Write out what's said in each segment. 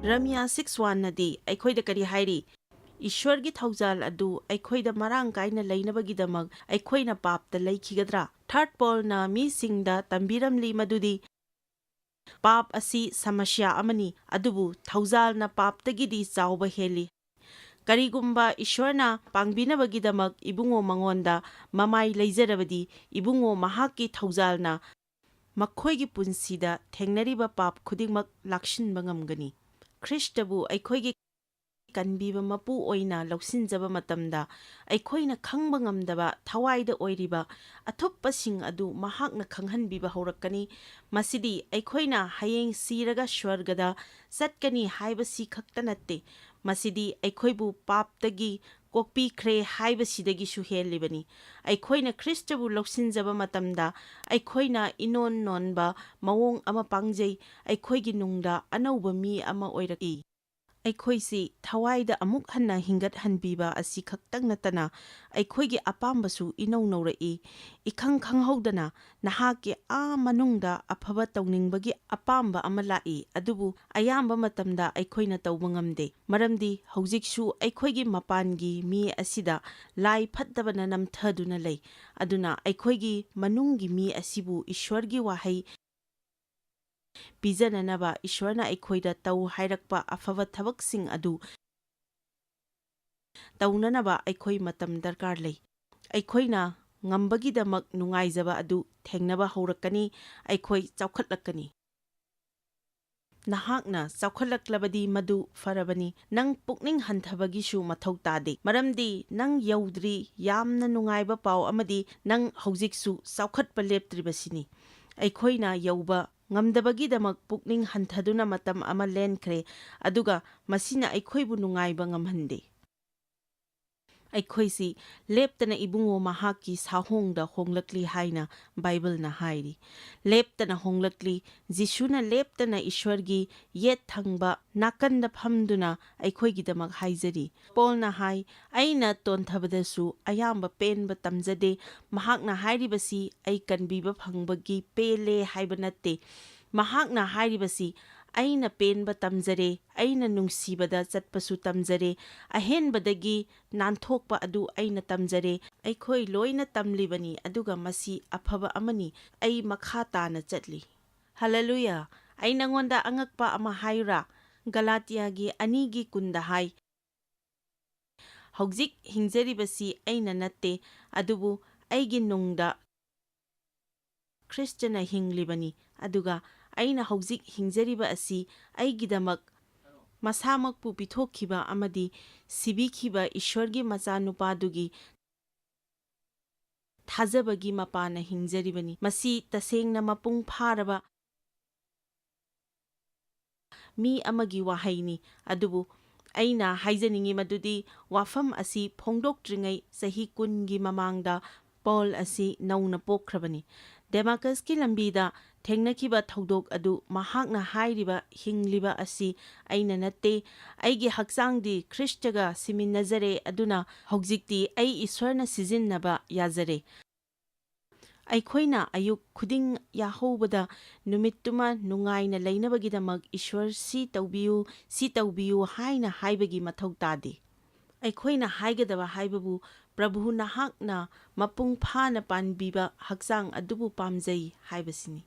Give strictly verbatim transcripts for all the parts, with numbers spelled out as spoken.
ꯔꯃꯤꯌꯥ six ꯋꯥꯟꯅꯗꯤ ꯑꯩꯈꯣꯏꯗ ꯀꯔꯤ ꯍꯥꯏꯔꯤ? ꯏꯁ꯭ꯋꯔꯒꯤ ꯊꯧꯖꯥꯜ ꯑꯗꯨ ꯑꯩꯈꯣꯏꯗ ꯃꯔꯥꯡ ꯀꯥꯏꯅ ꯂꯩꯅꯕꯒꯤꯗꯃꯛ ꯑꯩꯈꯣꯏꯅ ꯄꯥꯞꯇ ꯂꯩꯈꯤꯒꯗ꯭ꯔꯥ? ꯊꯥꯔꯠ ꯄꯣꯜꯅ ꯃꯤꯁꯤꯡꯗ ꯇꯝꯕꯤꯔꯝꯂꯤ ꯃꯗꯨꯗꯤ ꯄꯥꯞ ꯑꯁꯤ ꯁꯃꯁ꯭ꯌꯥ ꯑꯃꯅꯤ, ꯑꯗꯨꯕꯨ ꯊꯧꯖꯥꯜꯅ ꯄꯥꯞꯇꯒꯤꯗꯤ ꯆꯥꯎꯕ ꯍꯦꯜꯂꯤ꯫ ꯀꯔꯤꯒꯨꯝꯕ ꯏꯁ꯭ꯋꯔꯅ ꯄꯥꯡꯕꯤꯅꯕꯒꯤꯗꯃꯛ ꯏꯕꯨꯡꯉꯣ ꯃꯉꯣꯟꯗ ꯃꯃꯥꯏ ꯂꯩꯖꯔꯕꯗꯤ, ꯏꯕꯨꯡꯉꯣ ꯃꯍꯥꯛꯀꯤ ꯊꯧꯖꯥꯜꯅ ꯃꯈꯣꯏꯒꯤ ꯄꯨꯟꯁꯤꯗ ꯊꯦꯡꯅꯔꯤꯕ ꯄꯥꯞ ꯈꯨꯗꯤꯡꯃꯛ ꯂꯥꯛꯁꯤꯟꯕ ꯉꯝꯒꯅꯤ꯫ ꯈ꯭ꯔꯤꯁꯇꯕꯨ ꯑꯩꯈꯣꯏꯒꯤ ꯀꯟꯕꯤꯕ ꯃꯄꯨ ꯑꯣꯏꯅ ꯂꯧꯁꯤꯟꯖꯕ ꯃꯇꯝꯗ, ꯑꯩꯈꯣꯏꯅ ꯈꯪꯕ ꯉꯝꯗꯕ ꯊꯋꯥꯏꯗ ꯑꯣꯏꯔꯤꯕ ꯑꯊꯨꯞꯄꯁꯤꯡ ꯑꯗꯨ ꯃꯍꯥꯛꯅ ꯈꯪꯍꯟꯕꯤꯕ ꯍꯧꯔꯛꯀꯅꯤ꯫ ꯃꯁꯤꯗꯤ ꯑꯩꯈꯣꯏꯅ ꯍꯌꯦꯡ ꯁꯤꯔꯒ ꯁ꯭ꯋꯔꯒꯗ ꯆꯠꯀꯅꯤ ꯍꯥꯏꯕꯁꯤ ꯈꯛꯇ ꯅꯠꯇꯦ, ꯃꯁꯤꯗꯤ ꯑꯩꯈꯣꯏꯕꯨ ꯄꯥꯞꯇꯒꯤ ꯀꯣꯛꯄꯤꯈ꯭ꯔꯦ ꯍꯥꯏꯕꯁꯤꯗꯒꯤꯁꯨ ꯍꯦꯜꯂꯤꯕꯅꯤ꯫ ꯑꯩꯈꯣꯏꯅ ꯈ꯭ꯔꯤꯁꯇꯕꯨ ꯂꯧꯁꯤꯟꯖꯕ ꯃꯇꯝꯗ, ꯑꯩꯈꯣꯏꯅ ꯏꯅꯣꯟ ꯅꯣꯟꯕ ꯃꯑꯣꯡ ꯑꯃ ꯄꯥꯡꯖꯩ, ꯑꯩꯈꯣꯏꯒꯤ ꯅꯨꯡꯗ ꯑꯅꯧꯕ ꯃꯤ ꯑꯃ ꯑꯣꯏꯔꯛꯏ꯫ ꯑꯩꯈꯣꯏꯁꯤ ꯊꯋꯥꯏꯗ ꯑꯃꯨꯛ ꯍꯟꯅ ꯍꯤꯡꯒꯠꯍꯟꯕꯤꯕ ꯑꯁꯤ ꯈꯛꯇꯪ ꯅꯠꯇꯅ, ꯑꯩꯈꯣꯏꯒꯤ ꯑꯄꯥꯝꯕꯁꯨ ꯏꯅꯧ ꯅꯧꯔꯛꯏ꯫ ꯏꯈꯪ ꯈꯪꯍꯧꯗꯅ ꯅꯍꯥꯛꯀꯤ ꯑꯥ ꯃꯅꯨꯡꯗ ꯑꯐꯕ ꯇꯧꯅꯤꯡꯕꯒꯤ ꯑꯄꯥꯝꯕ ꯑꯃ ꯂꯥꯛꯏ, ꯑꯗꯨꯕꯨ ꯑꯌꯥꯝꯕ ꯃꯇꯝꯗ ꯑꯩꯈꯣꯏꯅ ꯇꯧꯕ ꯉꯝꯗꯦ, ꯃꯔꯝꯗꯤ ꯍꯧꯖꯤꯛꯁꯨ ꯑꯩꯈꯣꯏꯒꯤ ꯃꯄꯥꯟꯒꯤ ꯃꯤ ꯑꯁꯤꯗ ꯂꯥꯏ ꯐꯠꯇꯕꯅ ꯅꯝꯊꯗꯨꯅ ꯂꯩ꯫ ꯑꯗꯨꯅ ꯑꯩꯈꯣꯏꯒꯤ ꯃꯅꯨꯡꯒꯤ ꯃꯤ ꯑꯁꯤꯕꯨ ꯏꯁ꯭ꯋꯔꯒꯤ ꯋꯥꯍꯩ ꯄꯤꯖꯅꯅꯕ, ꯏꯁ꯭ꯋꯔꯅ ꯑꯩꯈꯣꯏꯗ ꯇꯧ ꯍꯥꯏꯔꯛꯄ ꯑꯐꯕ ꯊꯕꯛꯁꯤꯡ ꯑꯗꯨ ꯇꯧꯅꯅꯕ ꯑꯩꯈꯣꯏ ꯃꯇꯝ ꯗꯔꯀꯥꯔ ꯂꯩ꯫ ꯑꯩꯈꯣꯏꯅ ꯉꯝꯕꯒꯤꯗꯃꯛ ꯅꯨꯡꯉꯥꯏꯖꯕ ꯑꯗꯨ ꯊꯦꯡꯅꯕ ꯍꯧꯔꯛꯀꯅꯤ, ꯑꯩꯈꯣꯏ ꯆꯥꯎꯈꯠꯂꯛꯀꯅꯤ꯫ ꯅꯍꯥꯛꯅ ꯆꯥꯎꯈꯠꯂꯛꯂꯕꯗꯤ ꯃꯗꯨ ꯐꯔꯕꯅꯤ꯫ ꯅꯪ ꯄꯨꯛꯅꯤꯡ ꯍꯟꯊꯕꯒꯤꯁꯨ ꯃꯊꯧ ꯇꯥꯗꯦ, ꯃꯔꯝꯗꯤ ꯅꯪ ꯌꯧꯗ꯭ꯔꯤ꯫ ꯌꯥꯝꯅ ꯅꯨꯡꯉꯥꯏꯕ ꯄꯥꯎ ꯑꯃꯗꯤ, ꯅꯪ ꯍꯧꯖꯤꯛꯁꯨ ꯆꯥꯎꯈꯠꯄ ꯂꯦꯞꯇ꯭ꯔꯤꯕꯁꯤꯅꯤ꯫ ꯑꯩꯈꯣꯏꯅ ꯌꯧꯕ ꯉꯝꯗꯕꯒꯤꯗꯃꯛ ꯄꯨꯛꯅꯤꯡ ꯍꯟꯊꯗꯨꯅ ꯃꯇꯝ ꯑꯃ ꯂꯦꯟꯈ꯭ꯔꯦ, ꯑꯗꯨꯒ ꯃꯁꯤꯅ ꯑꯩꯈꯣꯏꯕꯨ ꯅꯨꯡꯉꯥꯏꯕ ꯉꯝꯍꯟꯗꯦ꯫ ꯑꯩꯈꯣꯏꯁꯤ ꯂꯦꯞꯇꯅ ꯏꯕꯨꯡꯉꯣ ꯃꯍꯥꯛꯀꯤ ꯁꯥꯍꯣꯡꯗ ꯍꯣꯡꯂꯛꯂꯤ ꯍꯥꯏꯅ ꯕꯥꯏꯕꯜꯅ ꯍꯥꯏꯔꯤ꯫ ꯂꯦꯞꯇꯅ ꯍꯣꯡꯂꯛꯂꯤ꯫ ꯖꯤꯁꯨꯅ ꯂꯦꯞꯇꯅ ꯏꯁ꯭ꯋꯔꯒꯤ ꯌꯦꯠ ꯊꯪꯕ ꯅꯥꯀꯟꯗ ꯐꯝꯗꯨꯅ ꯑꯩꯈꯣꯏꯒꯤꯗꯃꯛ ꯍꯥꯏꯖꯔꯤ꯫ ꯄꯣꯜꯅ ꯍꯥꯏ, "ꯑꯩꯅ ꯇꯣꯟꯊꯕꯗꯁꯨ ꯑꯌꯥꯝꯕ ꯄꯦꯟꯕ ꯇꯝꯖꯗꯦ"꯫ ꯃꯍꯥꯛꯅ ꯍꯥꯏꯔꯤꯕꯁꯤ ꯑꯩ ꯀꯟꯕꯤꯕ ꯐꯪꯕꯒꯤ ꯄꯦꯜꯂꯦ ꯍꯥꯏꯕ ꯅꯠꯇꯦ꯫ ꯃꯍꯥꯛꯅ ꯍꯥꯏꯔꯤꯕꯁꯤ ꯑꯩꯅ ꯄꯦꯟꯕ ꯇꯝꯖꯔꯦ, ꯑꯩꯅ ꯅꯨꯡꯁꯤꯕꯗ ꯆꯠꯄꯁꯨ ꯇꯝꯖꯔꯦ, ꯑꯍꯦꯟꯕꯗꯒꯤ ꯅꯥꯟꯊꯣꯛꯄ ꯑꯗꯨ ꯑꯩꯅ ꯇꯝꯖꯔꯦ꯫ ꯑꯩꯈꯣꯏ ꯂꯣꯏꯅ ꯇꯝꯂꯤꯕꯅꯤ, ꯑꯗꯨꯒ ꯃꯁꯤ ꯑꯐꯕ ꯑꯃꯅꯤ꯫ ꯑꯩ ꯃꯈꯥ ꯇꯥꯅ ꯆꯠꯂꯤ꯫ ꯍꯜꯂꯦꯂꯨꯌꯥ! ꯑꯩ ꯅꯉꯣꯟꯗ ꯑꯉꯛꯄ ꯑꯃ ꯍꯥꯏꯌꯨꯔꯥ? ꯒꯂꯥꯇꯤꯌꯥꯒꯤ ꯑꯅꯤꯒꯤ ꯀꯨꯟꯗ ꯍꯥꯏ, "ꯍꯧꯖꯤꯛ ꯍꯤꯡꯖꯔꯤꯕꯁꯤ ꯑꯩꯅ ꯅꯠꯇꯦ, ꯑꯗꯨꯕꯨ ꯑꯩꯒꯤ ꯅꯨꯡꯗ ꯈ꯭ꯔꯤꯁꯇꯅ ꯍꯤꯡꯂꯤꯕꯅꯤ, ꯑꯗꯨꯒ ꯑꯩꯅ ꯍꯧꯖꯤꯛ ꯍꯤꯡꯖꯔꯤꯕ ꯑꯁꯤ ꯑꯩꯒꯤꯗꯃꯛ ꯃꯁꯥꯃꯛꯄꯨ ꯄꯤꯊꯣꯛꯈꯤꯕ ꯑꯃꯗꯤ ꯁꯤꯕꯤꯈꯤꯕ ꯏꯁ꯭ꯋꯔꯒꯤ ꯃꯆꯥꯅꯨꯄꯥꯗꯨꯒꯤ ꯊꯥꯖꯕꯒꯤ ꯃꯄꯥꯅ ꯍꯤꯡꯖꯔꯤꯕꯅꯤ꯫" ꯃꯁꯤ ꯇꯁꯦꯡꯅ ꯃꯄꯨꯡ ꯐꯥꯔꯕ ꯃꯤ ꯑꯃꯒꯤ ꯋꯥꯍꯩꯅꯤ, ꯑꯗꯨꯕꯨ ꯑꯩꯅ ꯍꯥꯏꯖꯅꯤꯡꯏ ꯃꯗꯨꯗꯤ ꯋꯥꯐꯝ ꯑꯁꯤ ꯐꯣꯡꯗꯣꯛꯇ꯭ꯔꯤꯉꯩ ꯆꯍꯤ ꯀꯨꯟꯒꯤ ꯃꯃꯥꯡꯗ ꯄꯣꯜ ꯑꯁꯤ ꯅꯧꯅ ꯄꯣꯛꯈ꯭ꯔꯕꯅꯤ꯫ ꯗꯦꯃꯥꯀꯁꯀꯤ ꯂꯝꯕꯤꯗ ꯊꯦꯡꯅꯈꯤꯕ ꯊꯧꯗꯣꯛ ꯑꯗꯨ ꯃꯍꯥꯛꯅ ꯍꯥꯏꯔꯤꯕ ꯍꯤꯡꯂꯤꯕ ꯑꯁꯤ ꯑꯩꯅ ꯅꯠꯇꯦ꯫ ꯑꯩꯒꯤ ꯍꯛꯆꯥꯡꯗꯤ ꯈ꯭ꯔꯤꯁꯇꯒ ꯁꯤꯃꯤꯟꯅꯖꯔꯦ, ꯑꯗꯨꯅ ꯍꯧꯖꯤꯛꯇꯤ ꯑꯩ ꯏꯁ꯭ꯋꯔꯅ ꯁꯤꯖꯤꯟꯅꯕ ꯌꯥꯖꯔꯦ꯫ ꯑꯩꯈꯣꯏꯅ ꯑꯌꯨꯛ ꯈꯨꯗꯤꯡ ꯌꯥꯍꯧꯕꯗ ꯅꯨꯃꯤꯠꯇꯨꯃ ꯅꯨꯡꯉꯥꯏꯅ ꯂꯩꯅꯕꯒꯤꯗꯃꯛ ꯏꯁ꯭ꯋꯔ ꯁꯤ ꯇꯧꯕꯤꯌꯨ, ꯁꯤ ꯇꯧꯕꯤꯌꯨ ꯍꯥꯏꯅ ꯍꯥꯏꯕꯒꯤ ꯃꯊꯧ ꯇꯥꯗꯦ꯫ ꯑꯩꯈꯣꯏꯅ ꯍꯥꯏꯒꯗꯕ ꯍꯥꯏꯕꯕꯨ, "ꯄ꯭ꯔꯚꯨ, ꯅꯍꯥꯛꯅ ꯃꯄꯨꯡ ꯐꯥꯅ ꯄꯥꯟꯕꯤꯕ ꯍꯛꯆꯥꯡ ꯑꯗꯨꯕꯨ ꯄꯥꯝꯖꯩ" ꯍꯥꯏꯕꯁꯤꯅꯤ꯫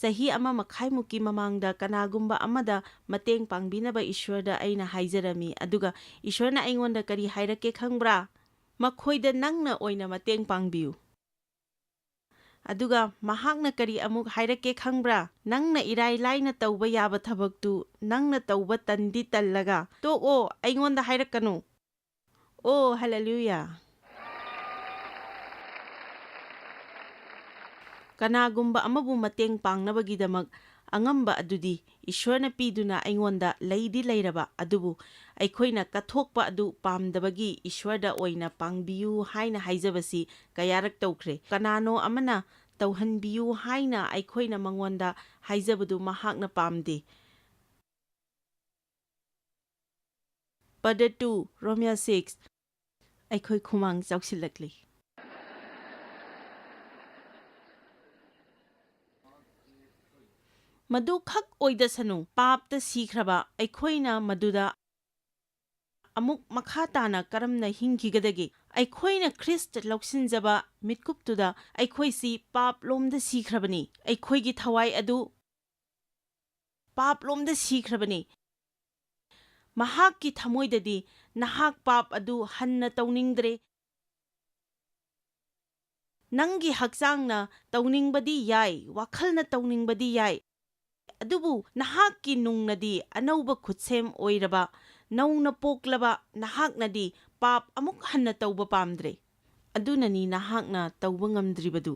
ꯆꯍꯤ ꯑꯃ ꯃꯈꯥꯏꯃꯨꯛꯀꯤ ꯃꯃꯥꯡꯗ ꯀꯅꯥꯒꯨꯝꯕ ꯑꯃꯗ ꯃꯇꯦꯡ ꯄꯥꯡꯕꯤꯅꯕ ꯏꯁ꯭ꯋꯔꯗ ꯑꯩꯅ ꯍꯥꯏꯖꯔꯝꯃꯤ, ꯑꯗꯨꯒ ꯏꯁ꯭ꯋꯔꯅ ꯑꯩꯉꯣꯟꯗ ꯀꯔꯤ ꯍꯥꯏꯔꯛꯀꯦ ꯈꯪꯕ꯭ꯔꯥ? "ꯃꯈꯣꯏꯗ ꯅꯪꯅ ꯑꯣꯏꯅ ꯃꯇꯦꯡ ꯄꯥꯡꯕꯤꯌꯨ꯫" ꯑꯗꯨꯒ ꯃꯍꯥꯛꯅ ꯀꯔꯤ ꯑꯃꯨꯛ ꯍꯥꯏꯔꯛꯀꯦ ꯈꯪꯕ꯭ꯔꯥ? "ꯅꯪꯅ ꯏꯔꯥꯏ ꯂꯥꯏꯅ ꯇꯧꯕ ꯌꯥꯕ ꯊꯕꯛꯇꯨ ꯅꯪꯅ ꯇꯧꯕ ꯇꯟꯗꯤ ꯇꯜꯂꯒ ꯇꯣꯛꯑꯣ, ꯑꯩꯉꯣꯟꯗ ꯍꯥꯏꯔꯛꯀꯅꯨ꯫" ꯑꯣ, ꯍꯜꯂꯦꯂꯨꯌꯥ! ꯀꯅꯥꯒꯨꯝꯕ ꯑꯃꯕꯨ ꯃꯇꯦꯡ ꯄꯥꯡꯅꯕꯒꯤꯗꯃꯛ ꯑꯉꯝꯕ ꯑꯗꯨꯗꯤ ꯏꯁ꯭ꯋꯔꯅ ꯄꯤꯗꯨꯅ ꯑꯩꯉꯣꯟꯗ ꯂꯩꯗꯤ ꯂꯩꯔꯕ, ꯑꯗꯨꯕꯨ ꯑꯩꯈꯣꯏꯅ ꯀꯠꯊꯣꯛꯄ ꯑꯗꯨ ꯄꯥꯝꯗꯕꯒꯤ ꯏꯁ꯭ꯋꯔꯗ ꯑꯣꯏꯅ ꯄꯥꯡꯕꯤꯌꯨ ꯍꯥꯏꯅ ꯍꯥꯏꯖꯕꯁꯤ ꯀꯌꯥꯔꯛ ꯇꯧꯈ꯭ꯔꯦ꯫ ꯀꯅꯥꯅꯣ ꯑꯃꯅ ꯇꯧꯍꯟꯕꯤꯌꯨ ꯍꯥꯏꯅ ꯑꯩꯈꯣꯏꯅ ꯃꯉꯣꯟꯗ ꯍꯥꯏꯖꯕꯗꯨ ꯃꯍꯥꯛꯅ ꯄꯥꯝꯗꯦ꯫ ꯄꯗ ꯇꯨ, ꯔꯣꯃꯤꯌꯣ ꯁꯤꯛꯁ꯫ ꯑꯩꯈꯣꯏ ꯈꯨꯃꯥꯡ ꯆꯥꯎꯁꯤꯜꯂꯛꯂꯤ꯫ ꯃꯗꯨ ꯈꯛ ꯑꯣꯏꯗꯁꯅꯨ, ꯄꯥꯞꯇ ꯁꯤꯈ꯭ꯔꯕ ꯑꯩꯈꯣꯏꯅ ꯃꯗꯨꯗ ꯑꯃꯨꯛ ꯃꯈꯥ ꯇꯥꯅ ꯀꯔꯝꯅ ꯍꯤꯡꯈꯤꯒꯗꯒꯦ? ꯑꯩꯈꯣꯏꯅ ꯈ꯭ꯔꯤꯁꯇ ꯂꯧꯁꯤꯟꯖꯕ ꯃꯤꯠꯀꯨꯞꯇꯨꯗ ꯑꯩꯈꯣꯏꯁꯤ ꯄꯥꯞꯂꯣꯝꯗ ꯁꯤꯈ꯭ꯔꯕꯅꯤ꯫ ꯑꯩꯈꯣꯏꯒꯤ ꯊꯋꯥꯏ ꯑꯗꯨ ꯄꯥꯞꯂꯣꯝꯗ ꯁꯤꯈ꯭ꯔꯕꯅꯤ꯫ ꯃꯍꯥꯛꯀꯤ ꯊꯃꯣꯏꯗꯗꯤ ꯅꯍꯥꯛ ꯄꯥꯞ ꯑꯗꯨ ꯍꯟꯅ ꯇꯧꯅꯤꯡꯗ꯭ꯔꯦ꯫ ꯅꯪꯒꯤ ꯍꯛꯆꯥꯡꯅ ꯇꯧꯅꯤꯡꯕꯗꯤ ꯌꯥꯏ, ꯋꯥꯈꯜꯅ ꯇꯧꯅꯤꯡꯕꯗꯤ ꯌꯥꯏ, ꯑꯗꯨꯕꯨ ꯅꯍꯥꯛꯀꯤ ꯅꯨꯡꯅꯗꯤ ꯑꯅꯧꯕ ꯈꯨꯠꯁꯦꯝ ꯑꯣꯏꯔꯕ, ꯅꯧꯅ ꯄꯣꯛꯂꯕ ꯅꯍꯥꯛꯅꯗꯤ ꯄꯥꯞ ꯑꯃꯨꯛ ꯍꯟꯅ ꯇꯧꯕ ꯄꯥꯝꯗ꯭ꯔꯦ꯫ ꯑꯗꯨꯅꯅꯤ ꯅꯍꯥꯛꯅ ꯇꯧꯕ ꯉꯝꯗ꯭ꯔꯤꯕꯗꯨ꯫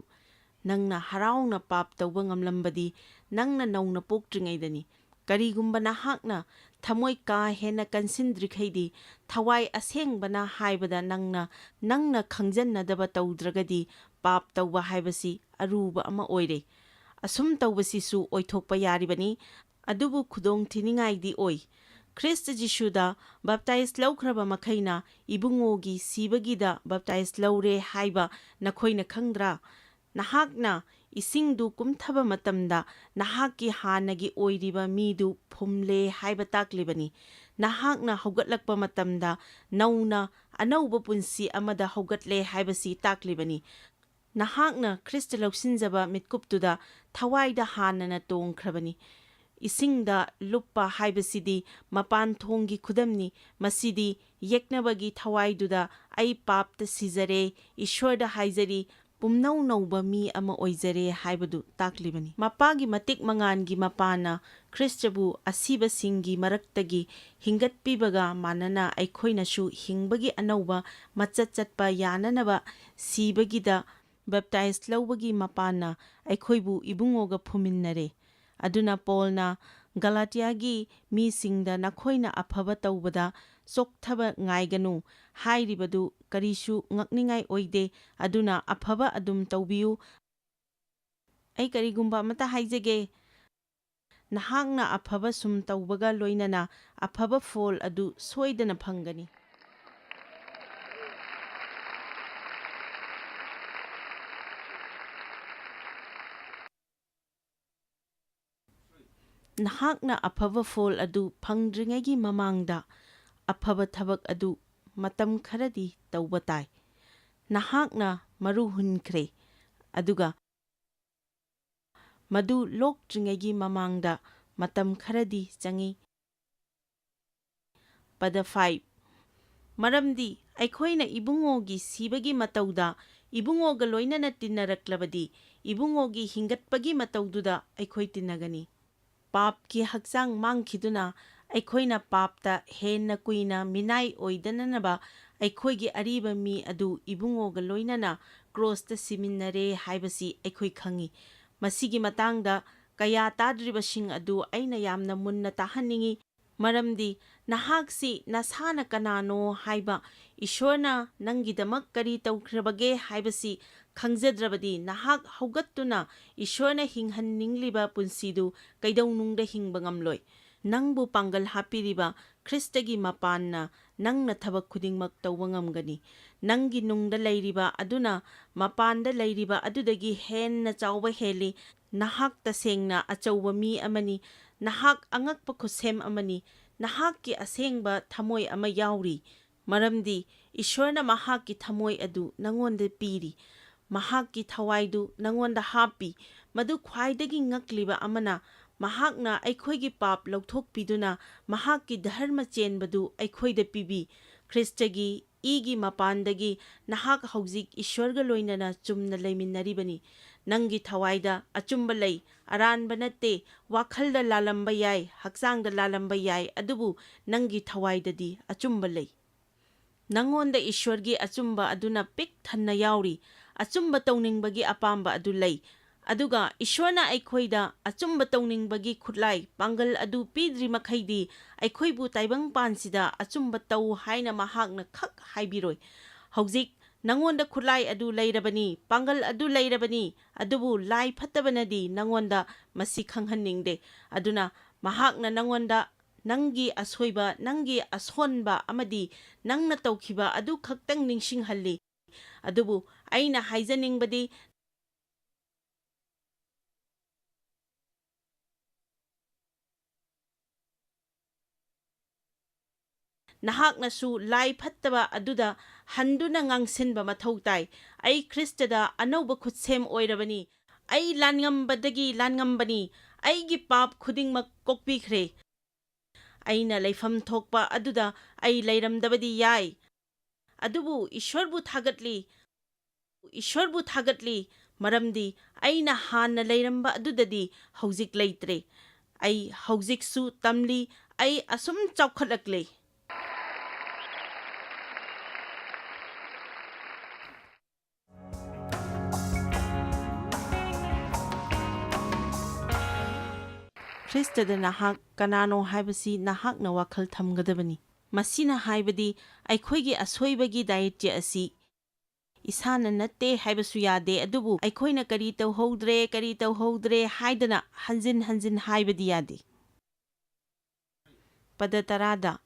ꯅꯪꯅ ꯍꯔꯥꯎꯅ ꯄꯥꯞ ꯇꯧꯕ ꯉꯝꯂꯝꯕꯗꯤ ꯅꯪꯅ ꯅꯧꯅ ꯄꯣꯛꯇ꯭ꯔꯤꯉꯩꯗꯅꯤ꯫ ꯀꯔꯤꯒꯨꯝꯕ ꯅꯍꯥꯛꯅ ꯊꯃꯣꯏ ꯀꯥ ꯍꯦꯟꯅ ꯀꯟꯁꯤꯟꯗ꯭ꯔꯤꯈꯩꯗꯤ, ꯊꯋꯥꯏ ꯑꯁꯦꯡꯕꯅ ꯍꯥꯏꯕꯗ ꯅꯪꯅ, ꯅꯪꯅ ꯈꯪꯖꯟꯅꯗꯕ ꯇꯧꯗ꯭ꯔꯒꯗꯤ, ꯄꯥꯞ ꯇꯧꯕ ꯍꯥꯏꯕꯁꯤ ꯑꯔꯨꯕ ꯑꯃ ꯑꯣꯏꯔꯦ꯫ ꯑꯁꯨꯝ ꯇꯧꯕꯁꯤꯁꯨ ꯑꯣꯏꯊꯣꯛꯄ ꯌꯥꯔꯤꯕꯅꯤ, ꯑꯗꯨꯕꯨ ꯈꯨꯗꯣꯡ ꯊꯤꯅꯤꯡꯉꯥꯏꯗꯤ ꯑꯣꯏ꯫ ꯈ꯭ꯔꯤꯁꯇ ꯖꯤꯁꯨꯗ ꯕꯞꯇꯥꯏꯖ ꯂꯧꯈ꯭ꯔꯕ ꯃꯈꯩꯅ ꯏꯕꯨꯡꯉꯣꯒꯤ ꯁꯤꯕꯒꯤꯗ ꯕꯞꯇꯥꯏꯖ ꯂꯧꯔꯦ ꯍꯥꯏꯕ ꯅꯈꯣꯏꯅ ꯈꯪꯗ꯭ꯔꯥ? ꯅꯍꯥꯛꯅ ꯏꯁꯤꯡꯗꯨ ꯀꯨꯝꯊꯕ ꯃꯇꯝꯗ ꯅꯍꯥꯛꯀꯤ ꯍꯥꯟꯅꯒꯤ ꯑꯣꯏꯔꯤꯕ ꯃꯤꯗꯨ ꯐꯨꯝꯂꯦ ꯍꯥꯏꯕ ꯇꯥꯛꯂꯤꯕꯅꯤ꯫ ꯅꯍꯥꯛꯅ ꯍꯧꯒꯠꯂꯛꯄ ꯃꯇꯝꯗ ꯅꯧꯅ ꯑꯅꯧꯕ ꯄꯨꯟꯁꯤ ꯑꯃꯗ ꯍꯧꯒꯠꯂꯦ ꯍꯥꯏꯕꯁꯤ ꯇꯥꯛꯂꯤꯕꯅꯤ꯫ ꯅꯍꯥꯛꯅ ꯈ꯭ꯔꯤꯁꯇ ꯂꯧꯁꯤꯟꯖꯕ ꯃꯤꯠꯀꯨꯞꯇꯨꯗ ꯊꯋꯥꯏꯗ ꯍꯥꯟꯅꯅ ꯇꯣꯡꯈ꯭ꯔꯕꯅꯤ꯫ ꯏꯁꯤꯡꯗ ꯂꯨꯞꯄ ꯍꯥꯏꯕꯁꯤꯗꯤ ꯃꯄꯥꯟ ꯊꯣꯡꯒꯤ ꯈꯨꯗꯝꯅꯤ꯫ ꯃꯁꯤꯗꯤ ꯌꯦꯛꯅꯕꯒꯤ ꯊꯋꯥꯏꯗꯨꯗ "ꯑꯩ ꯄꯥꯞꯇ ꯁꯤꯖꯔꯦ, ꯏꯁ꯭ꯋꯔꯗ ꯍꯥꯏꯖꯔꯤ, ꯄꯨꯝꯅꯧ ꯅꯧꯕ ꯃꯤ ꯑꯃ ꯑꯣꯏꯖꯔꯦ" ꯍꯥꯏꯕꯗꯨ ꯇꯥꯛꯂꯤꯕꯅꯤ꯫ ꯃꯄꯥꯒꯤ ꯃꯇꯤꯛ ꯃꯉꯥꯜꯒꯤ ꯃꯄꯥꯅ ꯈ꯭ꯔꯤꯁꯇꯕꯨ ꯑꯁꯤꯕꯁꯤꯡꯒꯤ ꯃꯔꯛꯇꯒꯤ ꯍꯤꯡꯒꯠꯄꯤꯕꯒ ꯃꯥꯟꯅꯅ ꯑꯩꯈꯣꯏꯅꯁꯨ ꯍꯤꯡꯕꯒꯤ ꯑꯅꯧꯕ ꯃꯆꯠ ꯆꯠꯄ ꯌꯥꯅꯅꯕ ꯁꯤꯕꯒꯤꯗ ꯕꯦꯞꯇꯥꯏꯖ ꯂꯧꯕꯒꯤ ꯃꯄꯥꯟꯅ ꯑꯩꯈꯣꯏꯕꯨ ꯏꯕꯨꯡꯉꯣꯒ ꯐꯨꯝꯃꯤꯟꯅꯔꯦ꯫ ꯑꯗꯨꯅ ꯄꯣꯜꯅ ꯒꯂꯥꯇꯤꯌꯥꯒꯤ ꯃꯤꯁꯤꯡꯗ "ꯅꯈꯣꯏꯅ ꯑꯐꯕ ꯇꯧꯕꯗ ꯆꯣꯛꯊꯕ ꯉꯥꯏꯒꯅꯨ" ꯍꯥꯏꯔꯤꯕꯗꯨ ꯀꯔꯤꯁꯨ ꯉꯛꯅꯤꯡꯉꯥꯏ ꯑꯣꯏꯗꯦ꯫ ꯑꯗꯨꯅ ꯑꯐꯕ ꯑꯗꯨꯝ ꯇꯧꯕꯤꯌꯨ꯫ ꯑꯩ ꯀꯔꯤꯒꯨꯝꯕ ꯑꯃꯠꯇ ꯍꯥꯏꯖꯒꯦ꯫ ꯅꯍꯥꯛꯅ ꯑꯐꯕ ꯁꯨꯝ ꯇꯧꯕꯒ ꯂꯣꯏꯅꯅ ꯑꯐꯕ ꯐꯣꯜ ꯑꯗꯨ ꯁꯣꯏꯗꯅ ꯐꯪꯒꯅꯤ꯫ ꯅꯍꯥꯛꯅ ꯑꯐꯕ ꯐꯣꯜ ꯑꯗꯨ ꯐꯪꯗ꯭ꯔꯤꯉꯩꯒꯤ ꯃꯃꯥꯡꯗ ꯑꯐꯕ ꯊꯕꯛ ꯑꯗꯨ ꯃꯇꯝ ꯈꯔꯗꯤ ꯇꯧꯕ ꯇꯥꯏ꯫ ꯅꯍꯥꯛꯅ ꯃꯔꯨ ꯍꯨꯟꯈ꯭ꯔꯦ, ꯑꯗꯨꯒ ꯃꯗꯨ ꯂꯣꯛꯇ꯭ꯔꯤꯉꯩꯒꯤ ꯃꯃꯥꯡꯗ ꯃꯇꯝ ꯈꯔꯗꯤ ꯆꯪꯏ꯫ ꯄꯗ ꯐꯥꯏꯚ꯫ ꯃꯔꯝꯗꯤ ꯑꯩꯈꯣꯏꯅ ꯏꯕꯨꯡꯉꯣꯒꯤ ꯁꯤꯕꯒꯤ ꯃꯇꯧꯗ ꯏꯕꯨꯡꯉꯣꯒ ꯂꯣꯏꯅꯅ ꯇꯤꯟꯅꯔꯛꯂꯕꯗꯤ, ꯏꯕꯨꯡꯉꯣꯒꯤ ꯍꯤꯡꯒꯠꯄꯒꯤ ꯃꯇꯧꯗꯨꯗ ꯑꯩꯈꯣꯏ ꯇꯤꯟꯅꯒꯅꯤ꯫ ꯄꯥꯞꯀꯤ ꯍꯛꯆꯥꯡ ꯃꯥꯡꯈꯤꯗꯨꯅ ꯑꯩꯈꯣꯏꯅ ꯄꯥꯞꯇ ꯍꯦꯟꯅ ꯀꯨꯏꯅ ꯃꯤꯅꯥꯏ ꯑꯣꯏꯗꯅꯅꯕ ꯑꯩꯈꯣꯏꯒꯤ ꯑꯔꯤꯕ ꯃꯤ ꯑꯗꯨ ꯏꯕꯨꯡꯉꯣꯒ ꯂꯣꯏꯅꯅ ꯀ꯭ꯔꯣꯁꯇ ꯁꯤꯃꯤꯟꯅꯔꯦ ꯍꯥꯏꯕꯁꯤ ꯑꯩꯈꯣꯏ ꯈꯪꯏ꯫ ꯃꯁꯤꯒꯤ ꯃꯇꯥꯡꯗ ꯀꯌꯥ ꯇꯥꯗ꯭ꯔꯤꯕꯁꯤꯡ ꯑꯗꯨ ꯑꯩꯅ ꯌꯥꯝꯅ ꯃꯨꯟꯅ ꯇꯥꯍꯟꯅꯤꯡꯏ, ꯃꯔꯝꯗꯤ ꯅꯍꯥꯛꯁꯤ ꯅꯁꯥꯅ ꯀꯅꯥꯅꯣ ꯍꯥꯏꯕ, ꯏꯁ꯭ꯋꯔꯅ ꯅꯪꯒꯤꯗꯃꯛ ꯀꯔꯤ ꯇꯧꯈ꯭ꯔꯕꯒꯦ ꯍꯥꯏꯕꯁꯤ ꯈꯪꯖꯗ꯭ꯔꯕꯗꯤ, ꯅꯍꯥꯛ ꯍꯧꯒꯠꯇꯨꯅ ꯏꯁ꯭ꯋꯔꯅ ꯍꯤꯡꯍꯟꯅꯤꯡꯂꯤꯕ ꯄꯨꯟꯁꯤꯗꯨ ꯀꯩꯗꯧꯅꯨꯡꯗ ꯍꯤꯡꯕ ꯉꯝꯂꯣꯏ꯫ ꯅꯪꯕꯨ ꯄꯥꯡꯒꯜ ꯍꯥꯞꯄꯤꯔꯤꯕ ꯈ꯭ꯔꯤꯁꯇꯒꯤ ꯃꯄꯥꯟꯅ ꯅꯪꯅ ꯊꯕꯛ ꯈꯨꯗꯤꯡꯃꯛ ꯇꯧꯕ ꯉꯝꯒꯅꯤ꯫ ꯅꯪꯒꯤ ꯅꯨꯡꯗ ꯂꯩꯔꯤꯕ ꯑꯗꯨꯅ ꯃꯄꯥꯟꯗ ꯂꯩꯔꯤꯕ ꯑꯗꯨꯗꯒꯤ ꯍꯦꯟꯅ ꯆꯥꯎꯕ ꯍꯦꯜꯂꯤ꯫ ꯅꯍꯥꯛ ꯇꯁꯦꯡꯅ ꯑꯆꯧꯕ ꯃꯤ ꯑꯃꯅꯤ꯫ ꯅꯍꯥꯛ ꯑꯉꯛꯄ ꯈꯨꯠꯁꯦꯝ ꯑꯃꯅꯤ꯫ ꯅꯍꯥꯛꯀꯤ ꯑꯁꯦꯡꯕ ꯊꯃꯣꯏ ꯑꯃ ꯌꯥꯎꯔꯤ, ꯃꯔꯝꯗꯤ ꯏꯁ꯭ꯋꯔꯅ ꯃꯍꯥꯛꯀꯤ ꯊꯃꯣꯏ ꯑꯗꯨ ꯅꯉꯣꯟꯗ ꯄꯤꯔꯤ꯫ ꯃꯍꯥꯛꯀꯤ ꯊꯋꯥꯏꯗꯨ ꯅꯉꯣꯟꯗ ꯍꯥꯞꯄꯤ꯫ ꯃꯗꯨ ꯈ꯭ꯋꯥꯏꯗꯒꯤ ꯉꯛꯂꯤꯕ ꯑꯃꯅ, ꯃꯍꯥꯛꯅ ꯑꯩꯈꯣꯏꯒꯤ ꯄꯥꯞ ꯂꯧꯊꯣꯛꯄꯤꯗꯨꯅ ꯃꯍꯥꯛꯀꯤ ꯙꯔꯃ ꯆꯦꯟꯕꯗꯨ ꯑꯩꯈꯣꯏꯗ ꯄꯤꯕꯤ꯫ ꯈ꯭ꯔꯤꯁꯇꯒꯤ ꯏꯒꯤ ꯃꯄꯥꯟꯗꯒꯤ ꯅꯍꯥꯛ ꯍꯧꯖꯤꯛ ꯏꯁ꯭ꯋꯔꯒ ꯂꯣꯏꯅꯅ ꯆꯨꯝꯅ ꯂꯩꯃꯤꯟꯅꯔꯤꯕꯅꯤ꯫ ꯅꯪꯒꯤ ꯊꯋꯥꯏꯗ ꯑꯆꯨꯝꯕ ꯂꯩ, ꯑꯔꯥꯟꯕ ꯅꯠꯇꯦ꯫ ꯋꯥꯈꯜꯗ ꯂꯥꯜꯂꯝꯕ ꯌꯥꯏ, ꯍꯛꯆꯥꯡꯗ ꯂꯥꯜꯂꯝꯕ ꯌꯥꯏ, ꯑꯗꯨꯕꯨ ꯅꯪꯒꯤ ꯊꯋꯥꯏꯗꯗꯤ ꯑꯆꯨꯝꯕ ꯂꯩ꯫ ꯅꯉꯣꯟꯗ ꯏꯁ꯭ꯋꯔꯒꯤ ꯑꯆꯨꯝꯕ ꯑꯗꯨꯅ ꯄꯤꯛ ꯊꯟꯅ ꯌꯥꯎꯔꯤ꯫ ꯑꯆꯨꯝꯕ ꯇꯧꯅꯤꯡꯕꯒꯤ ꯑꯄꯥꯝꯕ ꯑꯗꯨ ꯂꯩ꯫ ꯑꯗꯨꯒ ꯏꯁ꯭ꯋꯔꯅ ꯑꯩꯈꯣꯏꯗ ꯑꯆꯨꯝꯕ ꯇꯧꯅꯤꯡꯕꯒꯤ ꯈꯨꯠꯂꯥꯏ, ꯄꯥꯡꯒꯜ ꯑꯗꯨ ꯄꯤꯗ꯭ꯔꯤ ꯃꯈꯩꯗꯤ ꯑꯩꯈꯣꯏꯕꯨ ꯇꯥꯏꯕꯪꯄꯥꯟꯁꯤꯗ ꯑꯆꯨꯝꯕ ꯇꯧ ꯍꯥꯏꯅ ꯃꯍꯥꯛꯅ ꯈꯛ ꯍꯥꯏꯕꯤꯔꯣꯏ꯫ ꯍꯧꯖꯤꯛ ꯅꯉꯣꯟꯗ ꯈꯨꯠꯂꯥꯏ ꯑꯗꯨ ꯂꯩꯔꯕꯅꯤ, ꯄꯥꯡꯒꯜ ꯑꯗꯨ ꯂꯩꯔꯕꯅꯤ, ꯑꯗꯨꯕꯨ ꯂꯥꯏ ꯐꯠꯇꯕꯅꯗꯤ ꯅꯉꯣꯟꯗ ꯃꯁꯤ ꯈꯪꯍꯟꯅꯤꯡꯗꯦ꯫ ꯑꯗꯨꯅ ꯃꯍꯥꯛꯅ ꯅꯉꯣꯟꯗ ꯅꯪꯒꯤ ꯑꯁꯣꯏꯕ, ꯅꯪꯒꯤ ꯑꯁꯣꯟꯕ ꯑꯃꯗꯤ ꯅꯪꯅ ꯇꯧꯈꯤꯕ ꯑꯗꯨ ꯈꯛꯇꯪ ꯅꯤꯡꯁꯤꯡꯍꯜꯂꯤ꯫ ꯑꯗꯨꯕꯨ ꯑꯩꯅ ꯍꯥꯏꯖꯅꯤꯡꯕꯗꯤ, ꯅꯍꯥꯛꯅꯁꯨ ꯂꯥꯏ ꯐꯠꯇꯕ ꯑꯗꯨꯗ ꯍꯟꯗꯨꯅ ꯉꯥꯡꯁꯤꯟꯕ ꯃꯊꯧ ꯇꯥꯏ꯫ "ꯑꯩ ꯈ꯭ꯔꯤꯁꯇꯗ ꯑꯅꯧꯕ ꯈꯨꯠꯁꯦꯝ ꯑꯣꯏꯔꯕꯅꯤ꯫ ꯑꯩ ꯂꯥꯟꯉꯝꯕꯗꯒꯤ ꯂꯥꯟꯉꯝꯕꯅꯤ꯫ ꯑꯩꯒꯤ ꯄꯥꯞ ꯈꯨꯗꯤꯡꯃꯛ ꯀꯣꯛꯄꯤꯈ꯭ꯔꯦ꯫ ꯑꯩꯅ ꯂꯩꯐꯝ ꯊꯣꯛꯄ ꯑꯗꯨꯗ ꯑꯩ ꯂꯩꯔꯝꯗꯕꯗꯤ ꯌꯥꯏ, ꯑꯗꯨꯕꯨ ꯏꯁ꯭ꯋꯔꯕꯨ ꯊꯥꯒꯠꯂꯤ, ꯏꯁ꯭ꯋꯔꯕꯨ ꯊꯥꯒꯠꯂꯤ, ꯃꯔꯝꯗꯤ ꯑꯩꯅ ꯍꯥꯟꯅ ꯂꯩꯔꯝꯕ ꯑꯗꯨꯗꯗꯤ ꯍꯧꯖꯤꯛ ꯂꯩꯇ꯭ꯔꯦ꯫ ꯑꯩ ꯍꯧꯖꯤꯛꯁꯨ ꯇꯝꯂꯤ, ꯑꯩ ꯑꯁꯨꯝ ꯆꯥꯎꯈꯠꯂꯛꯂꯦ"꯫ ꯈ꯭ꯔꯤꯁꯇꯗ ꯅꯍꯥꯛ ꯀꯅꯥꯅꯣ ꯍꯥꯏꯕꯁꯤ ꯅꯍꯥꯛꯅ ꯋꯥꯈꯜ ꯊꯝꯒꯗꯕꯅꯤ꯫ ꯃꯁꯤꯅ ꯍꯥꯏꯕꯗꯤ ꯑꯩꯈꯣꯏꯒꯤ ꯑꯁꯣꯏꯕꯒꯤ ꯗꯥꯏꯇ꯭ꯌ ꯑꯁꯤ ꯏꯁꯥꯅ ꯅꯠꯇꯦ ꯍꯥꯏꯕꯁꯨ ꯌꯥꯗꯦ, ꯑꯗꯨꯕꯨ ꯑꯩꯈꯣꯏꯅ "ꯀꯔꯤ ꯇꯧꯍꯧꯗ꯭ꯔꯦ, ꯀꯔꯤ ꯇꯧꯍꯧꯗ꯭ꯔꯦ" ꯍꯥꯏꯗꯅ ꯍꯟꯖꯤꯟ ꯍꯟꯖꯤꯟ ꯍꯥꯏꯕꯗꯤ ꯌꯥꯗꯦ꯫ ꯄꯗ ꯇꯔꯥꯗ,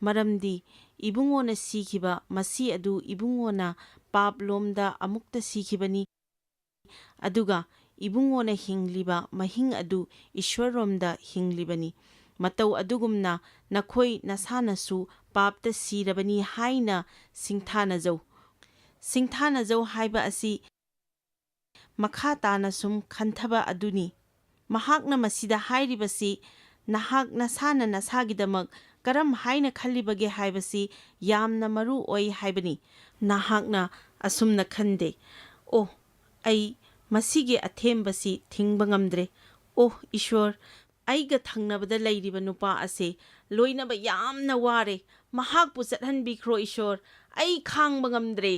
"ꯃꯔꯝꯗꯤ ꯏꯕꯨꯡꯉꯣꯅ ꯁꯤꯈꯤꯕ ꯃꯁꯤ ꯑꯗꯨ ꯏꯕꯨꯡꯉꯣꯅ ꯄꯥꯞꯂꯣꯝꯗ ꯑꯃꯨꯛꯇ ꯁꯤꯈꯤꯕꯅꯤ, ꯑꯗꯨꯒ ꯏꯕꯨꯡꯉꯣꯅ ꯍꯤꯡꯂꯤꯕ ꯃꯍꯤꯡ ꯑꯗꯨ ꯏꯁ꯭ꯋꯔꯔꯣꯝꯗ ꯍꯤꯡꯂꯤꯕꯅꯤ꯫ ꯃꯇꯧ ꯑꯗꯨꯒꯨꯝꯅ ꯅꯈꯣꯏ ꯅꯁꯥꯅꯁꯨ ꯄꯥꯞꯇ ꯁꯤꯔꯕꯅꯤ ꯍꯥꯏꯅ ꯁꯤꯡꯊꯥꯅꯖꯧ"꯫ ꯁꯤꯡꯊꯥꯅꯖꯧ ꯍꯥꯏꯕ ꯑꯁꯤ ꯃꯈꯥ ꯇꯥꯅ ꯁꯨꯝ ꯈꯟꯊꯕ ꯑꯗꯨꯅꯤ꯫ ꯃꯍꯥꯛꯅ ꯃꯁꯤꯗ ꯍꯥꯏꯔꯤꯕꯁꯤ ꯅꯍꯥꯛ ꯅꯁꯥꯅ ꯅꯁꯥꯒꯤꯗꯃꯛ ꯀꯔꯝ ꯍꯥꯏꯅ ꯈꯜꯂꯤꯕꯒꯦ ꯍꯥꯏꯕꯁꯤ ꯌꯥꯝꯅ ꯃꯔꯨ ꯑꯣꯏ ꯍꯥꯏꯕꯅꯤ꯫ ꯅꯍꯥꯛꯅ ꯑꯁꯨꯝꯅ ꯈꯟꯗꯦ, "ꯑꯣ, ꯑꯩ ꯃꯁꯤꯒꯤ ꯑꯊꯦꯝꯕꯁꯤ ꯊꯤꯡꯕ ꯉꯝꯗ꯭ꯔꯦ꯫ ꯑꯣ ꯏꯁ꯭ꯋꯔ, ꯑꯩꯒ ꯊꯪꯅꯕꯗ ꯂꯩꯔꯤꯕ ꯅꯨꯄꯥ ꯑꯁꯤ ꯂꯣꯏꯅꯕ ꯌꯥꯝꯅ ꯋꯥꯔꯦ꯫ ꯃꯍꯥꯛꯄꯨ ꯆꯠꯍꯟꯕꯤꯈ꯭ꯔꯣ ꯏꯁ꯭ꯋꯔ, ꯑꯩ ꯈꯥꯡꯕ ꯉꯝꯗ꯭ꯔꯦ"꯫